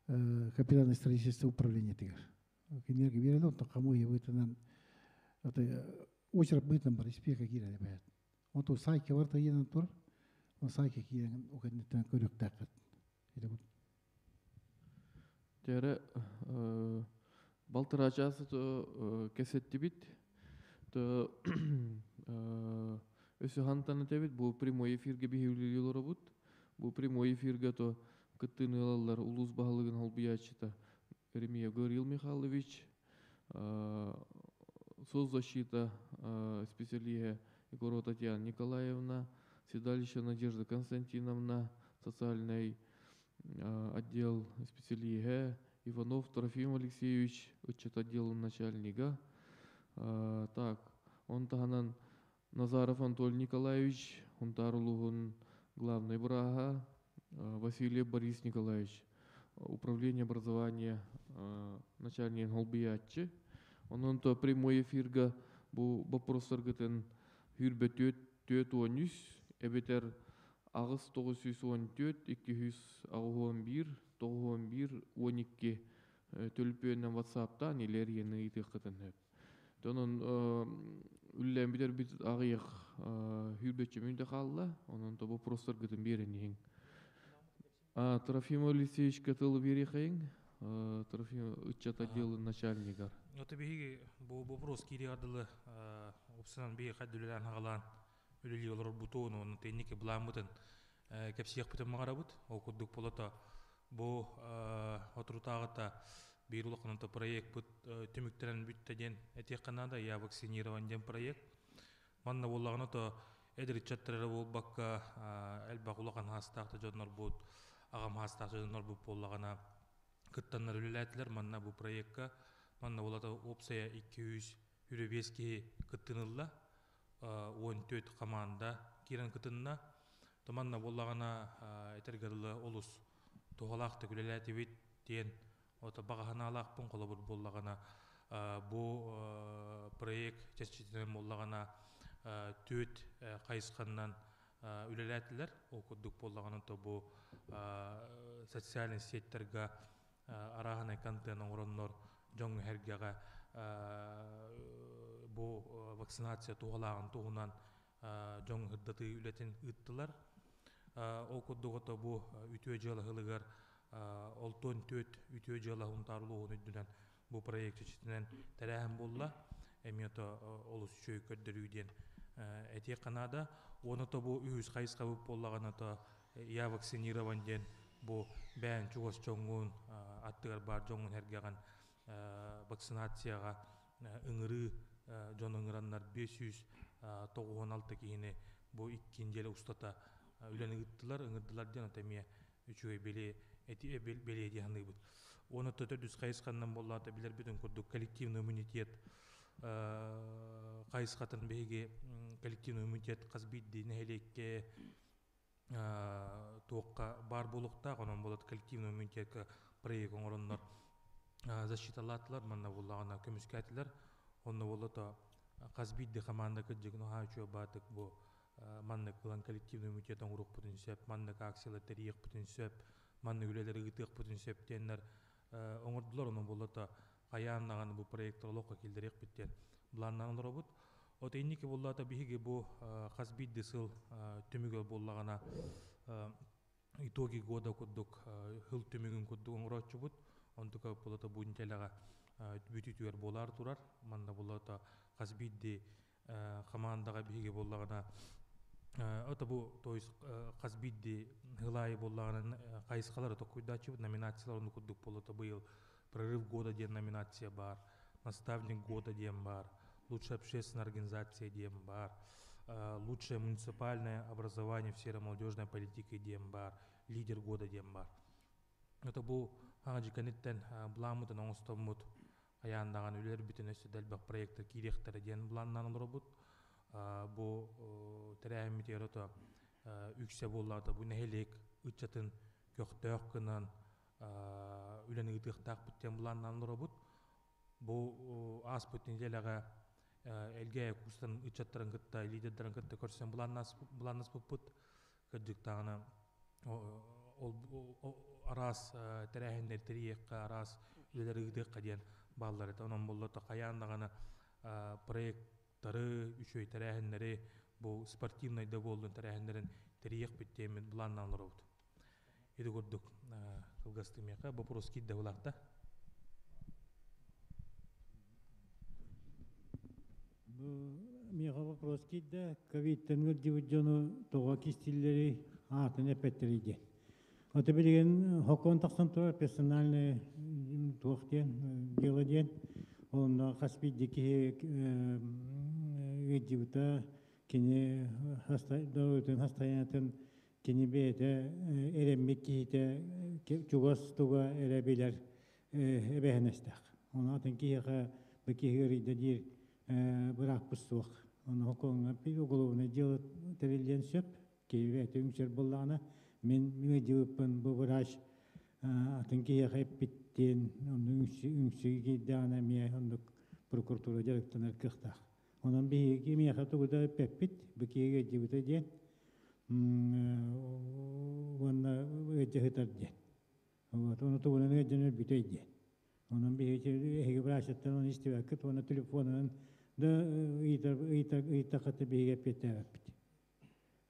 капитальное строительство управлениетыгар. Кинилэргэ биэрэллэр, онтон хамыыһыйа быытынан очередь быытынан бар, испиэкэ киирэр эбэһэт. Онтон сайтка бар тайынан тур, сайтка киирэн о кэнниттэн көрүөхтээххит. Тере балтара часы кесеттибит. То өсө хантан этебит, бу прямой эфирге биһиүлүлү Бу прямой эфирге то кыттыны ылаллар улуус баһылыгын холбуячыта Еремеев Гаврил Михайлович, соцзащита специалист Егорова Татьяна Николаевна, седалище Надежда Константиновна, социальный отдел специалист Иванов Трофим Алексеевич, ыччат отделын начальника. Так, он таһынан Назаров Анатолий Николаевич, Хунтаар улууһун главный бырааһа, Васильев Борис Николаевич, управление образования начальник холбуйааччы. Онон то прямой эфирга бу вопростаргытын хүрбе 4 13 эбэтэр аҕыс 914 281 91 12 төлөпүөнүнэн WhatsApp'тан илэр иени ыытыаххытын сөп. Онон үллэн битер бит аҕыйах хүрбөччө мүнүүтэ хаалла, онон то вопростаргытын биэрэн иһиҥ. Трофим Алексеевичка тылы биэриэхэйиҥ, Трофим ыччат отделын начальнигар. Ото биһиги бу вопрос киириэҕэр дылы упсанан биһиги хайдүлэлээн хагалаан үлэлии олорор бутуун уонна тенники былааммытын кэпсиэхпитин баҕарабыт. Ол курдук болото бу отрутааҕыта биир улахан проектпыт түмүктэрэн бүттэ диэн этиэххэ наада. «Я вакцинирован» диэн проект. Манна буоллаҕына то эдэр ыччаттар буолбакка, элбэх улахан хаастаах дьоннорбут, аҕам хаастаах дьоннорбут буоллаҕына кыттаннар үлэлээтилэр манна бу проектка. Манна болата опция 225 киһи кыттынылла, 14 команда киирэн кытынна. Томанна буоллаҕына этэргэ дылы олус туһалаахтык үлэлээтибит диэн ото баҕаһынаалаахпын. Холобур буоллаҕына бу проект чэрчитинэн буоллаҕына түөт хайысханнан үлэлээтилэр. Ол курдук буоллаҕына то бу социальный сетьтерга арааһынай контент оҥороннор дьоҥ эргэҕэ бу вакцинация туһалааҕын туһунан дьоҥ ыддаты үлэтин ыыттылар. Ол курдук ото бу үтүө дьыалаһылыгар олтон түөт үтүө дьыалаһын таарулуһун үрдүнэн бу проект чэрчитинэн тэрээһин буолла. Эмиэ то олус үчүгэй көрдөрүү диэн этиэххэ наада. Уонна то бу үһүс хайысхабыт буоллаҕына то «Я вакцинирован» диэн бу бээн чугас чоҥҥун аттыгар баар дьоҥҥун эргэҕин вакцинацияҕа ыҥырыы, дьон ыҥыраннар 596 киһини бу 2 нэдиэлэ устата үлэни ыыттылар, ыҥырдылар диэн эмиэ үчүгэй бэлиэ эти бэлиэ дии саныыбыт. Уонна төрдүс хайысханнан буоллаата билэрбитин курдук коллективный иммунитет хайысхатын биһиги коллективный иммунитет хас биирдии нэһилиэккэ туохха баар буолуохтаах, онон болот коллективный иммунитетка проект оҥороннор защиталаатылар, манна буоллаҕына көмүскээтилэр. Онно болото хас биирдии команда кырдьыгын хаачуа баатык бу маннык ылан коллективный иммунитет оҥоруохпутун сөп, маннык акциялар тэрийиэхпитин сөп, маннык үлэлэри ыытыахпытын сөп диэннэр оҥордулар. Онон болото хайаан даҕаны бу проект олоххо киллэриэхпит диэн былааннаан олоробут. От инники буоллаата биһиги бу хас биирдии сыл түмүгэл буоллаҕына итоги года курдук хыл түмүгүн курдук оҥорооччубут. Онтука болото бу нэдиэлэҕэ бүтүтүгэр буолаар турар. Манна болото хас биирдии командаҕа биһиги буоллаҕына ото бу, то есть хас биирдии хылаайы буоллаҕына хайысхалары токкуйдааччыбыт, номинациялар. Ону курдук болото быйыл «Прорыв года» диэн номинация баар, «Наставник года» диэн баар, «Лучшая общественная организация» диэн баар, «Лучшее муниципальное образование в сфере молодежной политики» диэн баар, «Лидер года» диэн баар. Это бу хаҥа дьикэниттэн былааммытын оҥостоммут. Хайаан даҕаны үлэлэрбитин өссө да элбэх проекттар киириэхтэрэ диэн былааннаан олоробут. Бу тэрээһиммитигэр ото үксэ буоллаҕа бу нэһилиэк ыччатын көхтөөх гынан үлэни ыытыахтаахпыт диэн былааннаан олоробут. Бу ааспыт нэдиэлэҕэ Элгээйи курстарын ыччаттарын кытта, лидердарын кытта көрсөн былааннаспыппыт. Кырдьыктаҕына ол араас тэрээһиннэри тэрийиэххэ, араас үлэлэри ыытыахха диэн бааллар этэ. Онон боллото хайаан даҕаны проекттары, үчүгэй тэрээһиннэри, бу спортивнай да буоллун тэрээһиннэрин тэрийиэхпит диэммит былааннаан олоробут. Ити курдук кылгастыы миэхэ вопрос киирдэ булаахта. Бу миэхэ вопрос киирдэ. Ковидтан ыалдьыбыт дьону тоҕо кистииллэрий, аатын эппэттэрий диэн. Ото билигин хокуон тахсан турар персональный туох диэн, дело диэн. Онно хас биирдии киһи ыалдьыбыта, кини доруобуйатын хастайаатын кини бэйэтэ эрэммит киһитэ чугас туга эрэ билэр эбээһинэстээх. Ону атын киһиэхэ бу киһи ыарыйда диир бырааппыт суох. Ону хокуоҥҥа уголовное дело тэриллиэн сөп. Киһи бэйэтэ үҥсэр буоллаҕына, мин ыалдьыбыппын бу врач атын киһиэхэ эппиттиэн, онно үҥсүү киирдэҕинэ эмиэ оннук прокуратура дьарыктанар кыахтаах. Онон биһиги миэхэ тугу да эппэппит, бу киһи ыалдьыбыта диэн уонна ыалдьа диэн. Вот, ону тугунан ыалдьан өлбүтэй диэн. Онон биһиги эһиги врачтан оны истибэккит, уонна телефонунан да ыйытаххыта биһиги эппиэттээбэппит.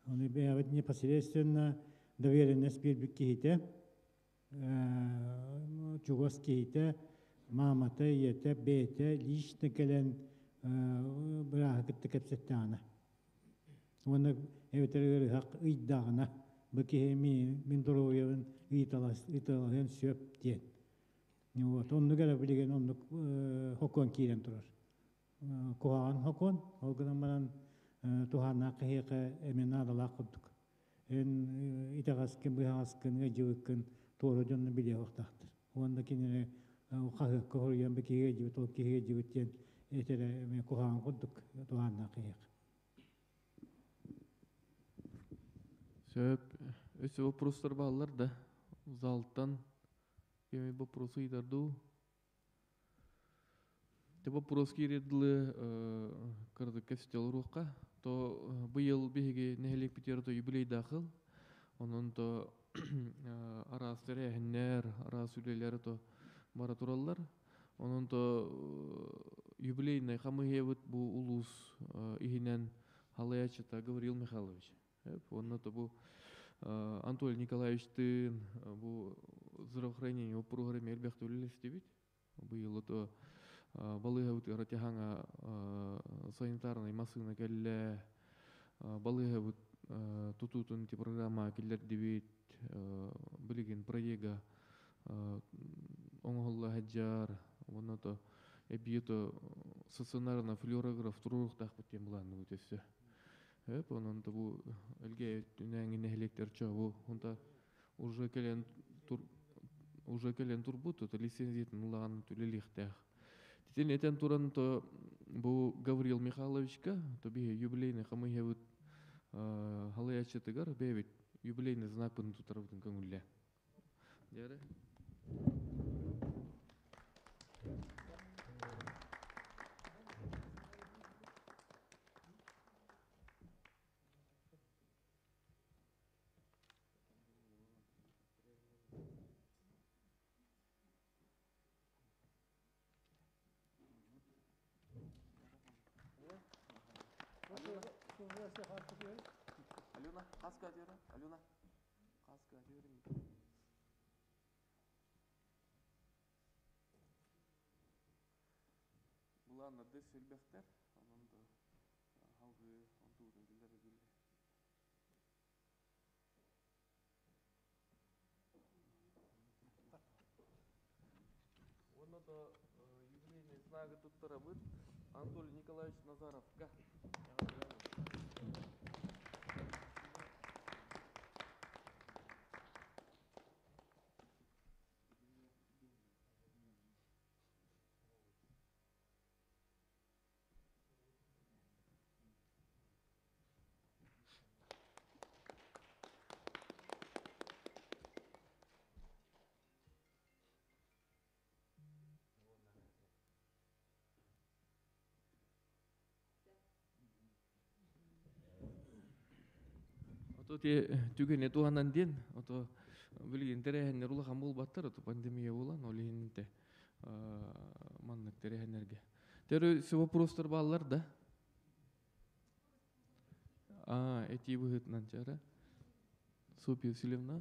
Оны бэйэбит непосредственно доверенность биэрбит киһитэ, чугас киһитэ, маамата, ийэтэ, бэйэтэ лично кэлэн бырааһы кытта кэпсэттэҕинэ. Уонна эбэтэр ыарыһах ыйдаҕына, бу киһи мин доруобуйабын ыйыталаһыан сөп диэн. Вот, оннук эрэ билигин оннук хокуон киирэн турар. Куһаҕан хокуон, ол гынан баран туһааннаах киһиэхэ эмиэ наадалаах курдук. Эн итэҕэскин, быһаҕаскын, ыалдьыбыккын туора дьонно билиэ уохтаахтар. Уонна кинини хаһыакка хоруйан бу киһи ыалдьыбыт, ол киһи ыалдьыбыт диэн этэрэ эмиэ куһаҕан курдук туһааннаах киһиэхэ. Сөп. Өссө вопростар бааллар да. Залтан кеми вопросы ыйдарду. Те вопрос киирдилы кырдык кэпсэтел руохка. То быйыл биһиги нэһилиэкпитигэр то юбилей дахыл. Онон то араас тэрээһиннэр, араас үлэлэр то бара тураллар. Онон то юбилейный хамыһыябыт бу улуус иһинэн халаячыта Гаврил Михайлович. Онно то бу Анатолий Николаевичтыын бу здравоохранение вопроһары элбэхтэ үлэлэстибит. Быйыл то балыыһабыт тяхаңа санитарный массыына кэллэ, балыыһабыт тутуутун ти программа киллэрдибит, билигин проега оҥоһулла хаджар, онно то эбието стационарно флюорограф туруруктаахпыт диэн былаанныбыт өссө. Онон то бу элге түнәңи нэһилиэктер чо бу уже келен тур уже келен турбут, то лицензиятын улаган түлелихтэх. Титен этен туран то бу Гаврил Михайловичка, то бихе юбилейный хамыйхебут халаячытыгар бэбит юбилейный знак бын тутарбытын көңүлле. Дәрі. Алена, хаска диyorum. Алена, хаска диyorum. Буланна дөс сөлбөхтер, онон да халгы онтуутун билер биле. Онно да юбилейный знагы туттарабыт Анатолий Николаевич Назаровка. То те түгене туһанан диэн, ото билигин тэрээһиннэр улахан буолбаттар, ото пандемия буолан, ол иһин маннык тэрээһиннэргэ. Тэрү все вопростар бааллар да? А, эти быһытынан чара. Софья Васильевна.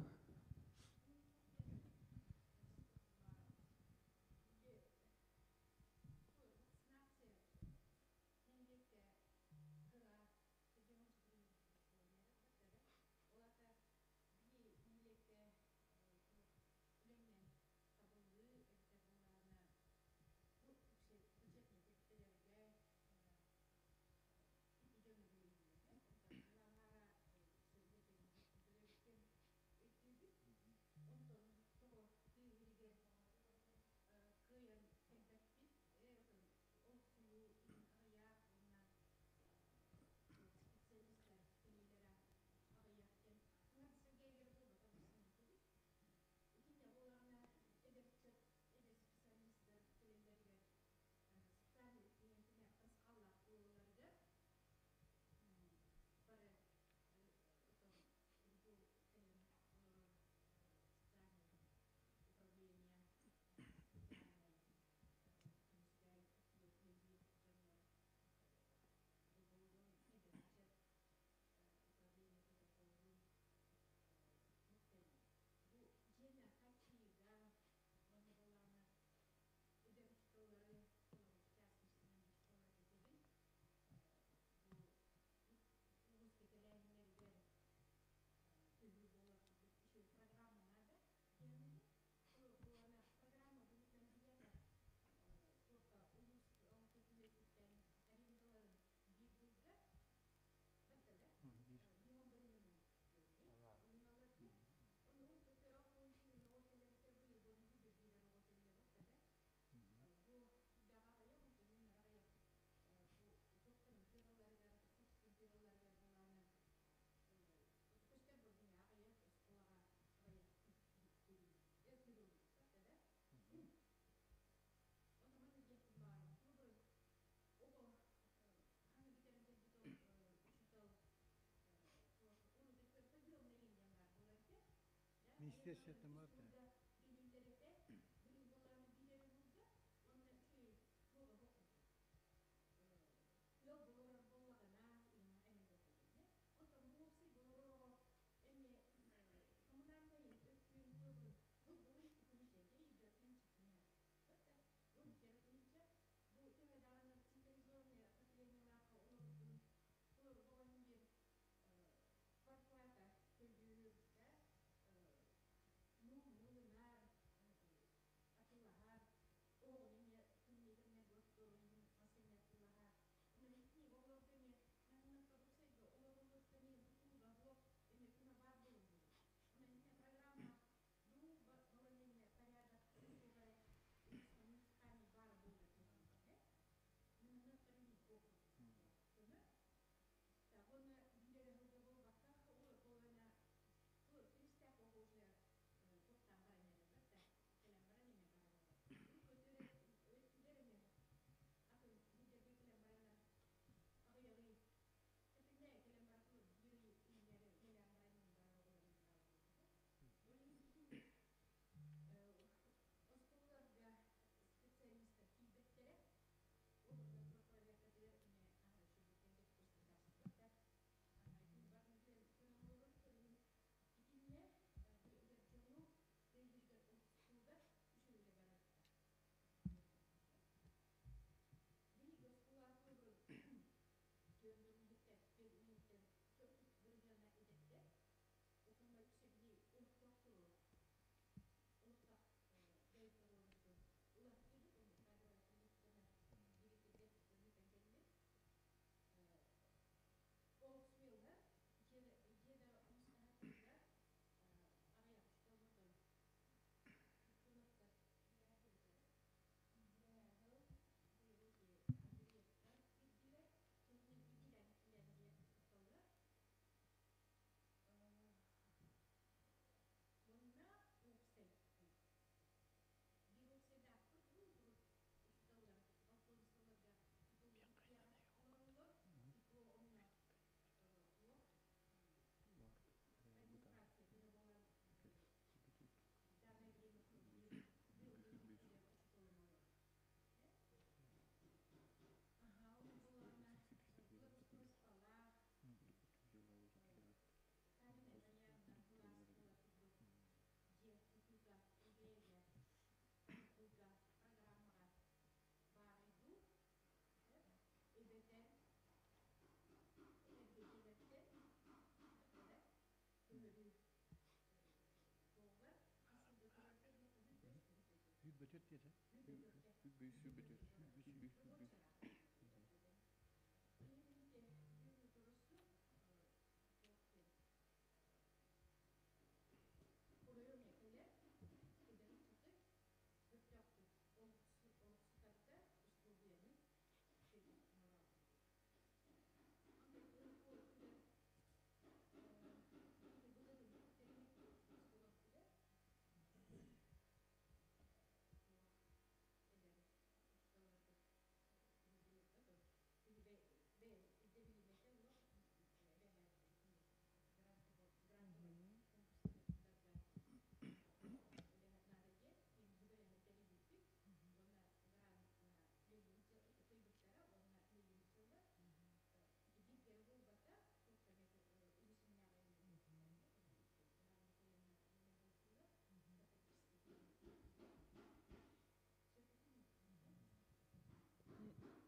Министерство бар.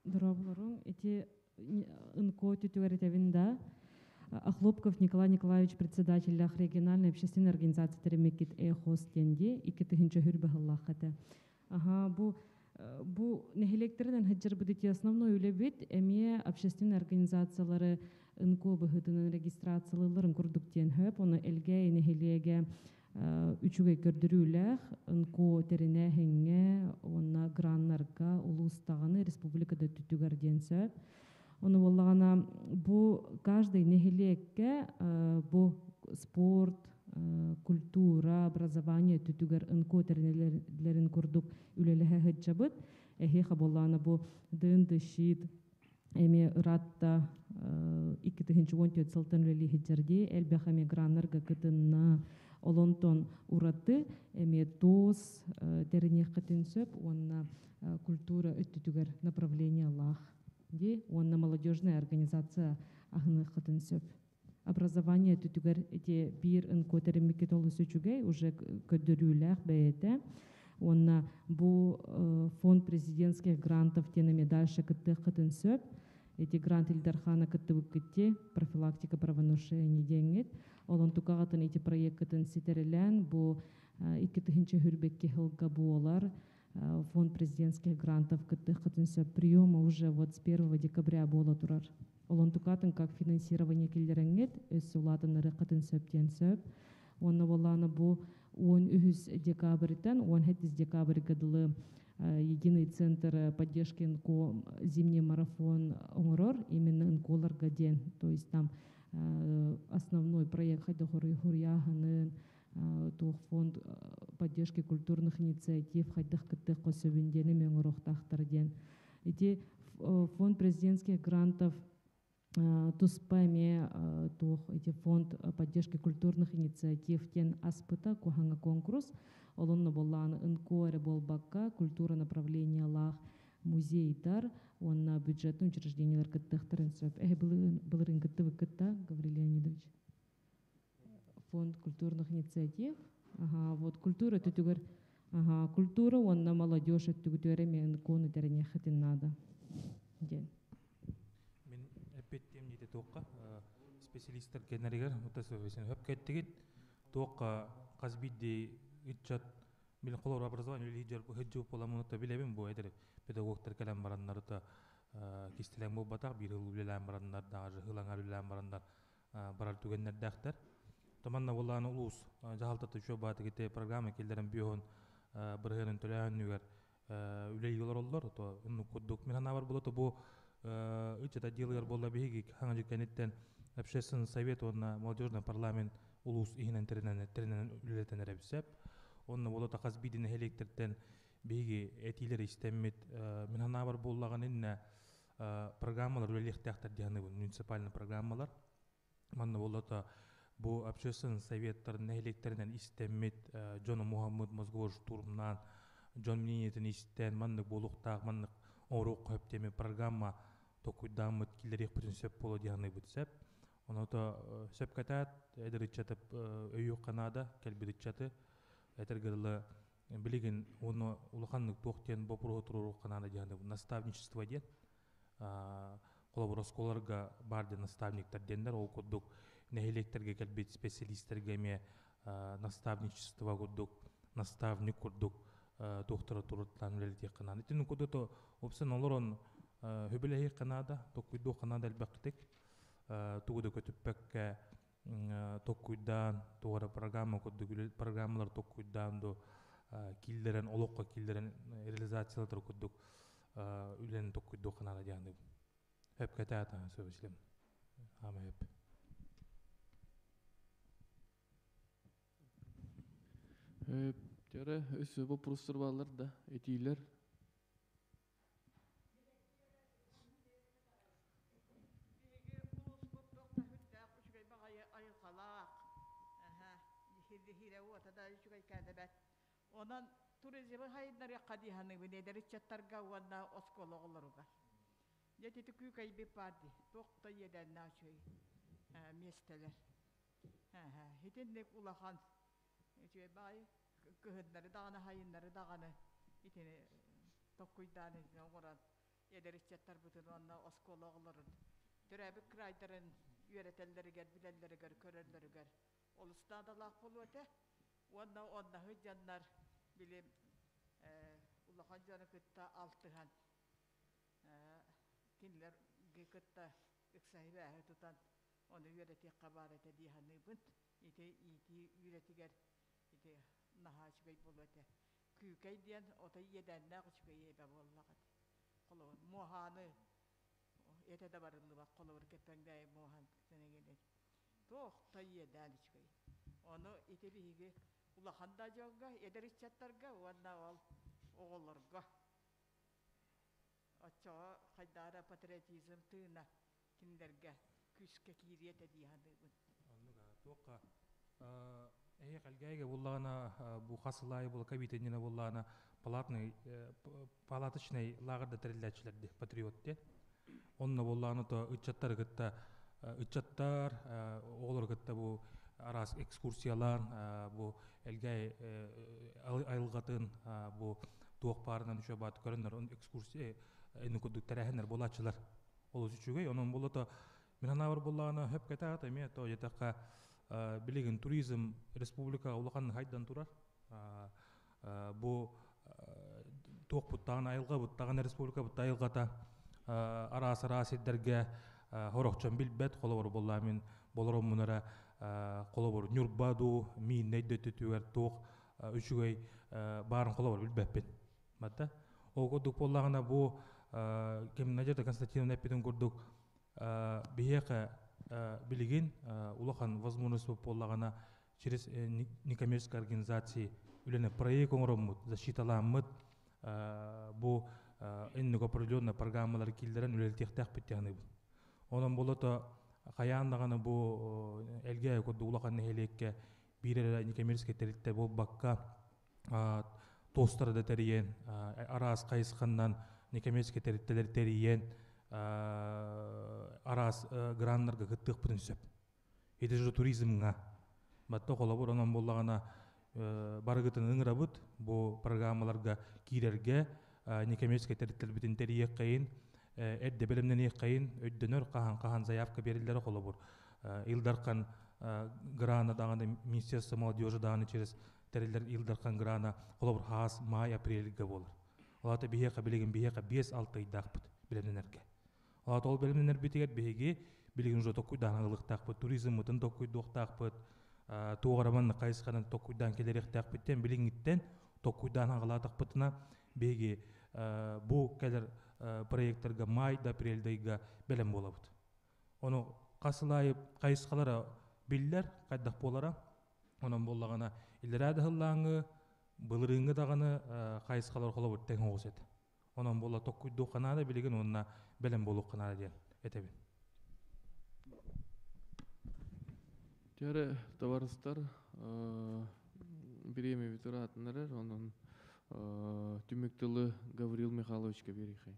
Дорооболоруҥ, ити НКО түтүгэр этэбин да. Охлопков Николай Николаевич председателлээх региональной общественной организация тэриммиккит Эхос диэн дии, 2000 баһыллаах этэ. Аха, бу нэһилиэктэринэн сылдьарбыт ити основной үлэбит эмиэ общественной организациялары НКО быһыытынан регистрациялыылларын курдук диэн сөп. Ону Элгээйи нэһилиэгэ үчүгэй көрдөрүүлээх НКО тэринээһиҥҥэ уонна граннарга улуустаҕаны республика да өттүгэр диэн сөп. Ону буоллаҕына бу каждый нэһилиэккэ бу спорт, культура, образование өттүгэр НКО тэринэлэрин курдук үлэлэһэ сылдьабыт. Эһиэхэ буоллаҕына бу ДНД щит эмиэ ыраатта 2014 сылтан үлэлии сылдьар дии, элбэх эмиэ граннарга кытынна. Олонтон ураты эмиэ ТОС тэриниэххитин сөп уонна культура өттүтүгэр направлениелаах дии уонна молодежная организация аһыныаххытын сөп. Образование өттүтүгэр ити биир НКО тэриммиккит олус үчүгэй, уже көрдөрүүлээх бэйэтэ. Уонна бу фонд президентских грантов диэн эмиэ дальше кыттыаххытын сөп. Эти грант Ил Дархана кыттыбыккытти профилактика правонарушений диэҥҥит. Олон тукаҕатын ити проеккытын ситэрилээн бу 2022 сылга буолар фонд президентских грантов кыттыаххытын сөп. Приема уже вот с 1 декабря буола турар. Олон тукатын как финансирование киллэрэҥҥит өссө улаатыннарыаххытын сөп диэн сөп. Уонна буоллаҕына бу 13 декабрьтан 17 декабрьга дылы единый центр поддержки НКО зимний марафон оҥорор именно НКОларга диэн. То есть там основной проект хайдах хуруйааһынын, туох фонд поддержки культурных инициатив хайдах кыттыахха сөбүн диэн эмиэ оҥоруохтаахтар диэн. Ити фонд президентских грантов туспа эмиэ туох эти фонд поддержки культурных инициатив диэн аспыта куһаҥа конкурс. Олонно буоллаҕына НКО эрэ буолбакка культура направлениелаах музейдар уонна бюджетный учреждениелар кыттыахтарын сөп. Эһи былырыын кыттыбыккыт да, Гаврил Леонидович? Фонд культурных инициатив. Ага, вот культура өттүгэр, ага, культура уонна молодежь өттүгүтүгэр эмиэ НКОну тэриниэххитин наада диэн. Мин эппиэттиэм диэтэ туохха специалисттар кэннэригэр мутасөбөсүн хөп кэттигит туохха хас биирдии ыччат бил холор образование үлэлии сылдьыбыт буоламмын билэбин бу эдэр педагогтар кэлэн бараннар та кистэлэҥ буолбатах биир сыл үлэлээн бараннар даже сыл аҥаар үлэлээн бараннар барар түгэннэрдээхтэр. Томанна буоллаҕына улуус дьаһалтата үчүгэй баҕайытык программа киллэрэн 50% төлөөннүгэр үлэлии олороллор. То оннук курдук мин санаабар буолла бу ыччат отделыгар буолла биһиги хаҥа кэнниттэн общественный совет уонна молодежный парламент улуус иһинэн тэринэн тэринэн үлэлэтэн эрэбит. Онно буолла хас биирдии нэһилиэктэртэн биһиги этиилэр истэммит мин санаабар буоллаҕына иннэ программалар үлэлиэхтээхтэр диэн муниципальный программалар. Манна буолла бу общественный советтар нэһилиэктэринэн истэммит дьону муһаммыт мозговой штурмнаан дьон мнениетин истэн маннык буолуохтаах маннык оҥоруохха сөп диэн программа толкуйдааммыт киллэриэхпитин сөп буолуо диэн сөп. Ону сөп кэтээт эдэр ыччаты өйүөххэ наада кэлбит ыччаты этэргэ дылы билигин уонна улаханнык туох диэн боппуруоһу туруоруохха наада диэн наставничество диэн холобур оскуолаларга баар диэн наставниктар диэннэр ол курдук нэһилиэктэргэ кэлбит специалисттэргэ эмиэ наставничество курдук наставник курдук туохтара туруттан үлэлэтиэххэ наада. Итин кудуто опсан олорон хөбүлэһиэххэ наада, токкуйдуохха наада элбэхтик. Тугу да көтүппэккэ токкуйдаан, тугара программа курдук программалар токкуйдаан до киллерен, олоххо киллерен реализациялар курдук үлени токкуйдуохха наада диэн. Хөп кэтаата сөбүслем. Ама хөп. Тәрі өсі вопростар балар да, этилер. Онон туризмы хайыннары қадиханы бинедер чаттарга уонна оскологолоругар. Дьэ ити күүкэйбит баар дии, туох да иэдээннээх үчүгэй миэстэлэр. Итинник улахан үчүгэй баҕайы кыһыннары даҕаны, хайыннары даҕаны итини токкуйдаан итини оҥорон эдэр ыччаттарбытын уонна оскуола оҕолорун төрөөбүт кыраайдарын үөрэтэллэригэр, билэллэригэр, көрөллөрүгэр олус наадалаах буолуо этэ. Уонна оннаһы дьоннор били улахан дьону кытта алтыһан кинилэргэ кытта ыксаһы тутан оны үөрэтиэххэ баар этэ дии саныыбын. Ити иитии үөрэтигэр ити наһаа үчүгэй буолуо этэ. Күүкэй диэн отой иэдээннээх үчүгэй эбэ буоллаҕа. Холобур, муоһааны этэ да барыллыбат, холобур кэппэҥдээйи муоһан сэнэгини. Туох та иэдээн үчүгэй. Ону ити биһиги улахан да дьоҥҥо, эдэр ыччаттарга уонна ол оҕолорго. Оччоҕо хайдаара патриотизм тыына кинилэргэ күүскэ киириэ этэ дии саныыбын. Оннук туохха эһи калгайга буллагана бу хасылай була кабитенина буллагана палатный палаточный лагерда терилээчилерди патриот те. Онно буллагана то ыччаттар кытта ыччаттар оҕолор кытта бу арас экскурсиялар бу элгай айылгатын бу туох баарынан үчө баат көрөннөр экскурсия эни курдук тэрээһиннэр буолааччылар. Олус үчүгэй. Онон болото мин санаабар буллагана хөп кэтаата эме то жетакка билигин туризм республика улахан хайдан турар. Бу туох буттаҕын айылга буттаҕын республика бутта айылгата араас араас сирдерге хорохчон билбет холобур болла мин болором мунара холобур Ньурба ду миинней дөттүтүгэр туох үчүгэй баарын холобур билбеппин. Батта ол курдук боллагына бу кем Надежда Константиновна эппитин курдук биһиэхэ билигин улахан возможность боллагана через некоммерческой организации үлэне проект оҥороммут, защиталаммыт бу инник определенная программалар киллерен үлэлтиэхтээх биттиһаныбын. Онон болото хаян даҕаны бу элге курдук улахан нэһилиэккэ биир эрэ некоммерческий тэрилтэ буолбакка тостар да тэрийэн араас хайысханнан некоммерческий тэрилтэлэр тэрийэн араас граннарга кыттыахпытын сөп. Ити же туризмҥа. Батта холобур онон боллагана барыгытын ыҥырабыт бу программаларга киирэргэ некоммерческий тэрилтэлэрбитин тэрийиэххэйин эрдэ белемнениэххэйин өйдөнөр хаһан хаһан заявка бериллери холобур. Илдархан грана даҕаны Министерство молодежи даҕаны через тэриллэр Илдархан грана холобур хаас май апрельга болар. Олата биһиэхэ билигин биһиэхэ 5-6 ыйдаахпыт билемненерге. Олата ол билемненер битигер биһиги билигин уже токкуйдаан ылыктаахпыт, туризммытын токкуйдуохтаахпыт, туоҕараман хайысханан токкуйдаан келериэхтээхпиттен билиҥиттен токкуйдаан аҕалаатахпытына биһиги бу келер проекттарга май да апрельдайга белем болабыт. Ону қасылайып хайысхалара биллер, кайдах болара. Онон боллагана илерәде хыллаңы, былырыңы даганы хайысхалар холобут тең оғыз. Онон болла токкуйду канада билеген онна белем болук канада диэн этебин. Тәрі товарыстар биреме ветератыннар, онон түмүк тылы Гаврил Михайловичка берихай.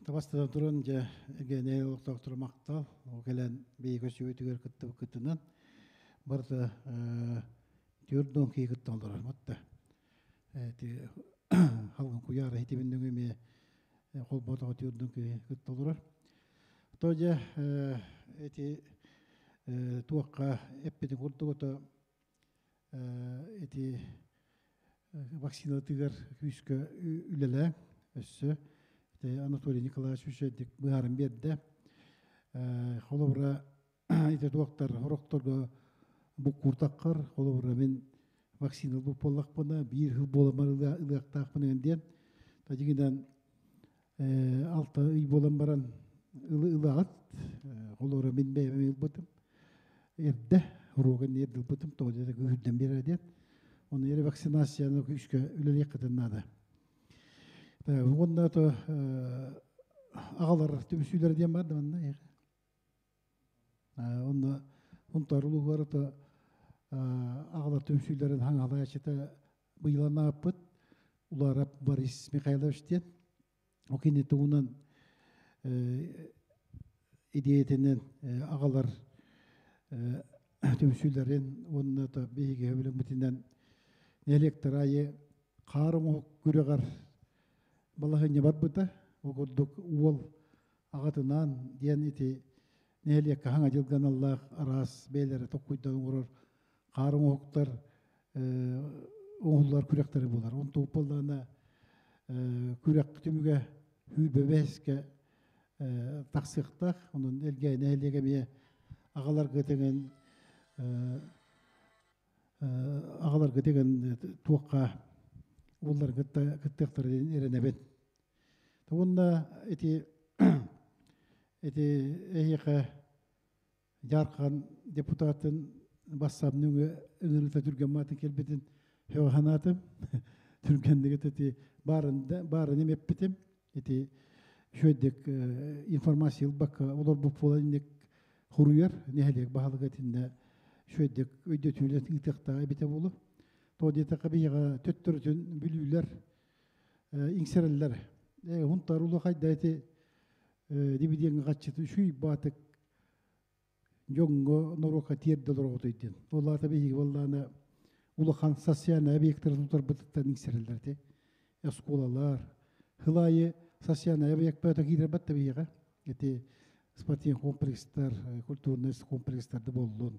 Табастыдан туран же эге олохтоохтор мактал, ол келен бейге сүйөтүгөр кытты кыттынан барда түрдон ки кыттан олорор матта. Ти халгын куяра хитибин ме кол ботого түрдон ки кытты олорор. Тоже эти туакка эппитин курдугута эти Вакцинатыгар күүскэ үлэлээ өссө Анатолий Николаевич үчүгэйдик быһааран биэрдэ. Холобура ити туохтар хорохторго буккуртаккар холобура мин вакцина ылбыт буоллахпына биир сыл буоламар ылыахтаахпын диэн тадьыгынан 6 ый буолан баран ылаҕыт. Холобура мин бэйэм ылбытым эрдэ уруогун эрдэ ылбытым тоҕо диэтэ күүһүрдэн биэрэр диэн. Оны эрэ вакцинацияны күүскэ үлэлиэххитин наада. Уонна то аҕалар түмсүүлэр диэн бар да манна. Онно Унтар улууһугар то аҕалар түмсүүлэрин хаҥалааччыта быйыланааппыт Уларап Борис Михайлович диэн. О кини тугунан идеятинен аҕалар түмсүүлэрин уонна то биһиги өбүлүммүтүнэн нэһилиэктэр айы хаар оҥоһук күрэҕэр балаһыанньа барбыта. Ол курдук уол аҕатынаан диэн ити нэһилиэккэ хаҥа дьылганаллаах араас бэйэлэрэ токкуйдан оҥорор хаар оҥоһуктар оҥоһуллар күрэхтэри буолар. Он тууппаллаана күрэх түмүгэ хүүрбэбэскэ тахсыахтаах. Онон элгэ нэһилиэгэ эмиэ аҕаларга тэҥэн аҕаларга деген туохха уолларга кыттыахтара диэн эрэнэбин. Уонна ити ити эһиэхэ Дьаархан депутатын бассаабын ыҥырыыта түргэн маатын кэлбитин хөҕө түргэннигэ ити баарын баарын эппитим. Ити үчүгэйдик информация ылбакка олорбут буолан инник хуруйар нэһилиэк баһылыга итиннэ үчүгэйдик өйдөтүүлэн ыытыахтаах эбитэ буолуо. Тоҕо диэтэххэ биһиэхэ төттөрүтүн бүлүүлэр иҥсэрэллэр. Хунтар улахайда ити дивидеҥҥэ хаччыты үчүй баатык дьоҥҥо норуокка тиэрдэ олороҕутуй диэн. Ол аата биһиги буоллаҕына улахан социальнай объектары тутарбытыттан иҥсэрэллэр ити. Оскуолалар, сыл аайы социальнай объект бөтө киирэрбэт да биһиэхэ. Ити спортивный комплекстар, культурный комплекстар да буоллун.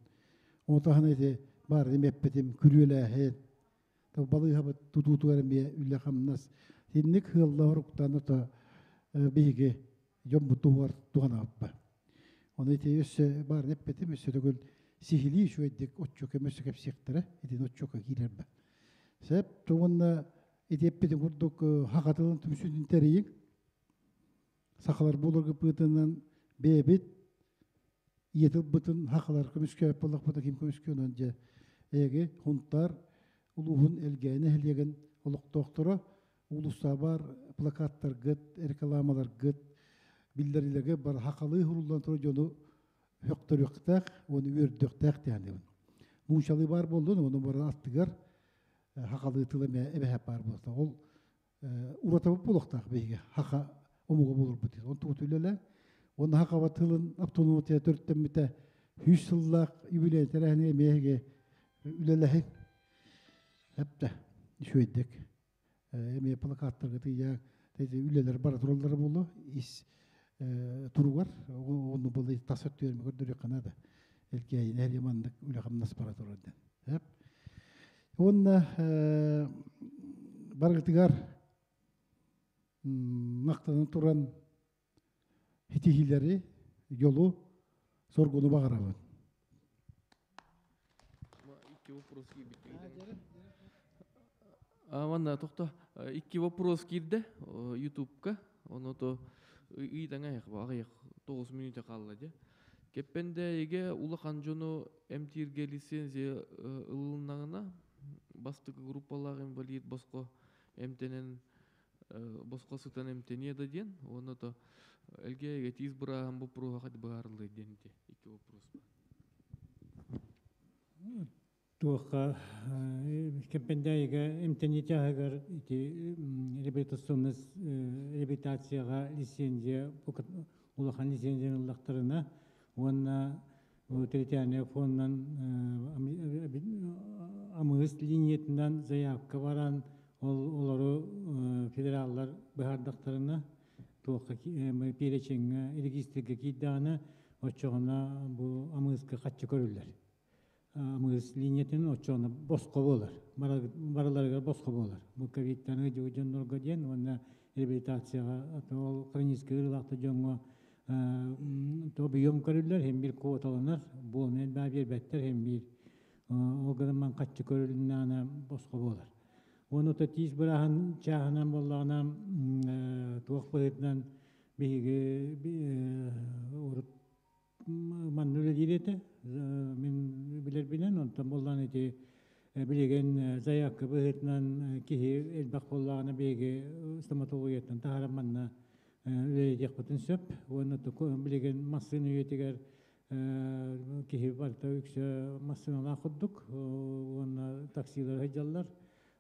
Ону таһынан ити баар эппитим күрүөлээһин, балыыһабыт тутуутугар эмиэ үлэ-хамнас. Итинник сыалла оруктан ото биһиги дьоммут туһугар туһанабыппа. Оны ити өссө баарын эппитим, өссө төгүл сиһилии үчүгэйдик отчука өссө кэпсиэхтэрэ, итини отчука киирэрбэ. Сеп, тугунна ити эппитим курдук хахатылын түмсүүтүн тэрийиҥ. Сахалар буоларга быытынан бэйэбит иэтилбытын хахалар көмүскөөп буоллахпыта ким көмүскүөнөн дьэ эги хунтар улууһун элгээни нэһилиэгин олохтоохторо улуссабар плакаттаргыт, рекламаларгыт биллэрилерге бар хакалы хуруллан тура дьону хөктөрүөхтээх, оны үөрдүөхтээх диэн. Нуучалыы бар болдун, оны бар аттыгар хакалы тылы эбэһэп бар болта. Ол уратабыт болохтаах биһиги хака омуга болор бут. Он туутулеле, оны хакаба тылын автономия төрттеммите 100 сыллаах юбилей тэрээһине меһиге үлэлэһин. Хепте үчүгэйдик. Эме плакаттарга тыйа үлелер бара тураллар болду. Ис туругар, оны бұл тас өттүөрмө көрдөрү канада. Элке нәли мандык үле хамнас бара турар. Хеп. Онна баргытыгар мактанан туран хитихилери жолу соргуну багарабын. Икки вопрос киирбит. Манна тохто икки вопрос киирде Ютубка. Ону то ыйтаңа аяқ 9 минута қалла де. Кеппенде эге улахан жону эмтирге лицензия ылылнагына бастык группалар инвалид боско эмтенен боско сытан эмтение да ден. Оны то элге эге тиз быраган бу пруга хат баарылы ден те. Икки вопрос бар. Туохха кеппендәйге эмтенитягар ити реабилитационный реабилитацияга лицензия улахан лицензияны ыллахтарына уонна территориальный фонднан амыгыс линиятынан заявка баран ол олору федераллар быһардахтарына туохха переченге регистрге кийдаана оччоҕуна бу амыгыска каччы көрүллэр. Амыгыс линиятын оччоҕуна босхо буолар. Барыларыгар босхо буолар. Бу ковидтан дьоннорго диэн уонна реабилитацияҕа ол хроническай ыарыылаахта дьоҥҥо то биом көрүллэр, хем бир квоталанар, буолнай баа биэрбэттэр, хем бир ол гынан хаччы көрүлүннэҕинэ босхо буолар. Уонна то тиис бырааһын чааһынан буоллаҕына туох быһыытынан биһиги урут манна үлэлиир этэ. Мин билэрбинэн, онтон буоллаан ити билигин заявка быһыытынан киһи элбэх буоллаҕына биһиги стоматологияттан таһааран манна үлэлиэхпитин сөп. Уонна билигин массыына үйэтигэр киһи барыта үксэ массыыналаах курдук уонна таксилар сылдьаллар.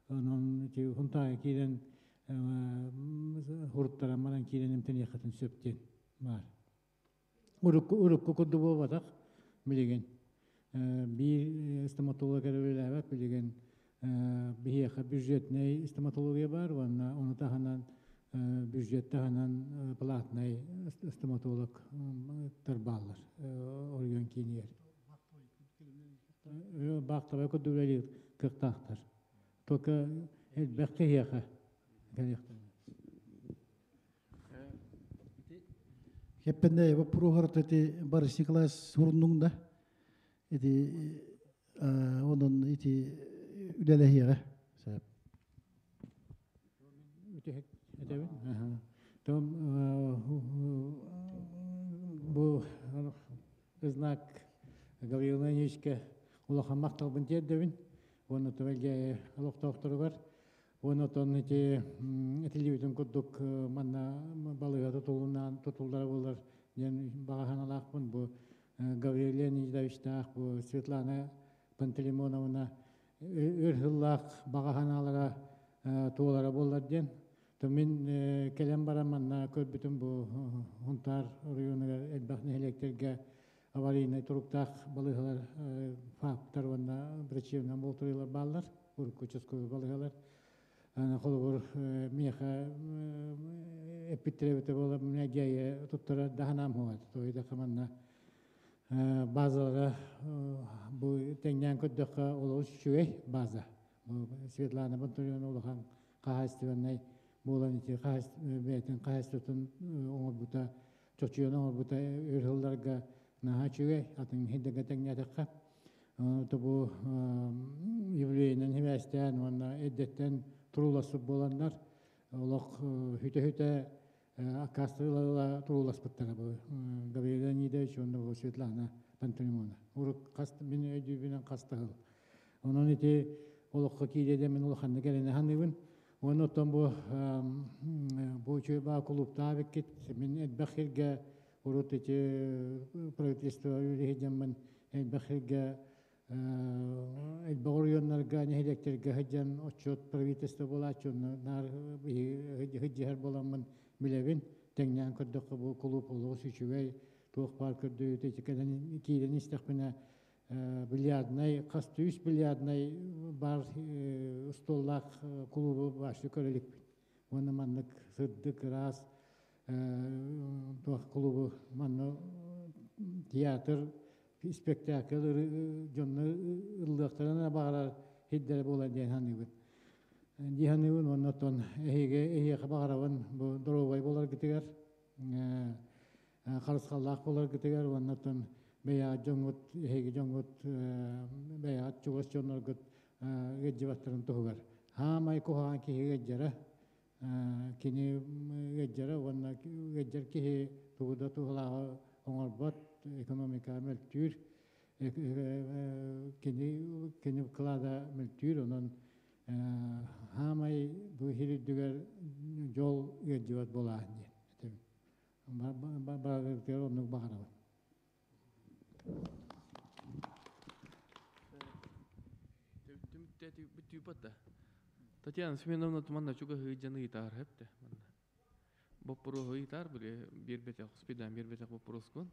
Онон ити хунтааga киирэн хуруттаран баран киирэн эмтэниэххитин сөп диэн баар. Урукку курдук буолбатах билигин. Биир стоматолог эрэ үлэлээбэт билигин биһиэхэ бюджетнай стоматология бар уонна ону таһынан бюджет таһынан платный стоматолог бааллар оройуон киинигэр. Баахтабай курдук үлэлиир кыахтаахтар. Только элбэх киһиэхэ кэлиэхтэрэ. Хеппенде вопроһор эти Борис Николаевич суруннуң да ити онон ити үлэлэһиэҕэ. Сөп. Этэбин. Том бу знак Гаврил Ивановичка улахан махталбын тиэрдэбин. Уонна түбэлгэ олохтоохторугар уонна отон ити этилибитин курдук манна балыга тутулунан тутуллара буолар диэн баҕаһаналаахпын бу Гаврил Леонидовичтаах бу Светлана Пантелеймоновна өр сыллаах баҕаһаналара туолара буолар диэн. То мин кэлэн баран манна көрбүтүм бу Хунтаар оройуонугар элбэх нэһилиэктэргэ аварийнай туруктаах балыыһалар ФАПтар уонна врачебнай амбулаториялар бааллар, урукку участковый балыыһалар. Холобур, миэхэ эппиттэрэ буолар мэнэдьэйэ туттара даһанаам хуат. Тойда манна базалара бу тэҥнээн көрдөххө олус үчүгэй база. Бу Светлана Бонтарёна улахан хаһаайыстыбаннай буолан ити бэйэтин хаһаайыстыбатын оҥорбута, чочуйан оҥорбута өр сылларга наһаа үчүгэй, атын хиддэргэ тэҥнээтэххэ. То бу юбилейинэн хибээстээн уонна эрдэттэн турууласпыт буоланнар олох хүтэ-хүтэ аккаастыыла турууласпыттара бу Гаврил Леонидович уонна бу Светлана Пантелеймоновна. Урук хас мин өйдүүбүнэн хастаһыл. Онон ити олоххо киирэ мин улаханнык эрэнэ ханыыбын. Уонна оттон бу бу үчүгэй баа кулууптаабыккит мин элбэх сиргэ урут ити правительство үлэһи элбэх сиргэ элбэх оройуоннарга нэһилиэктэргэ сылдьан отчет правительство буолааччы наар сылдьыһар буоламмын билэбин. Тэҥнээн көрдөххө бу кулууп олус үчүгэй туох баар көрдөйүтэ ити кэлэн киирэн истэхпинэ бильярднай хас үс бильярднай бар столлаах кулуубу башы көрө иликпин. Уонна маннык сырдык ыраас туох кулуубу манна театр спектакль дьонно ыллыахтарына баҕарар хиддэрэ буолар диэн ханыыбын. Дии ханыыбын уонна оттон эһиги эһиэхэ баҕарабын бу доруобай буоларгытыгар харысхаллаах буоларгытыгар уонна оттон бэйэҕит дьоҥҥут эһиги дьоҥҥут бэйэҕит чугас дьонноргут ыаддьыбаттарын туһугар. Хаамай куһаҕан киһи ыаддьара кини ыаддьара уонна ыаддьар киһи тугу да туһалааҕы оҥорбот экономика мөлтүүр кини кини вклада мөлтүүр онон хаамай бу хирүрдүгэр дьол ыаддьыбат буолааһын диэн этим. Барыгытыгар оннук баҕарабын. Түмүктэ Татьяна Семеновна туманна чуга хыйдьаны ыйтаар хепте манна. Боппуруоһу ыйтаар биле биэрбэтэх, успедан биэрбэтэх боппуруоскун.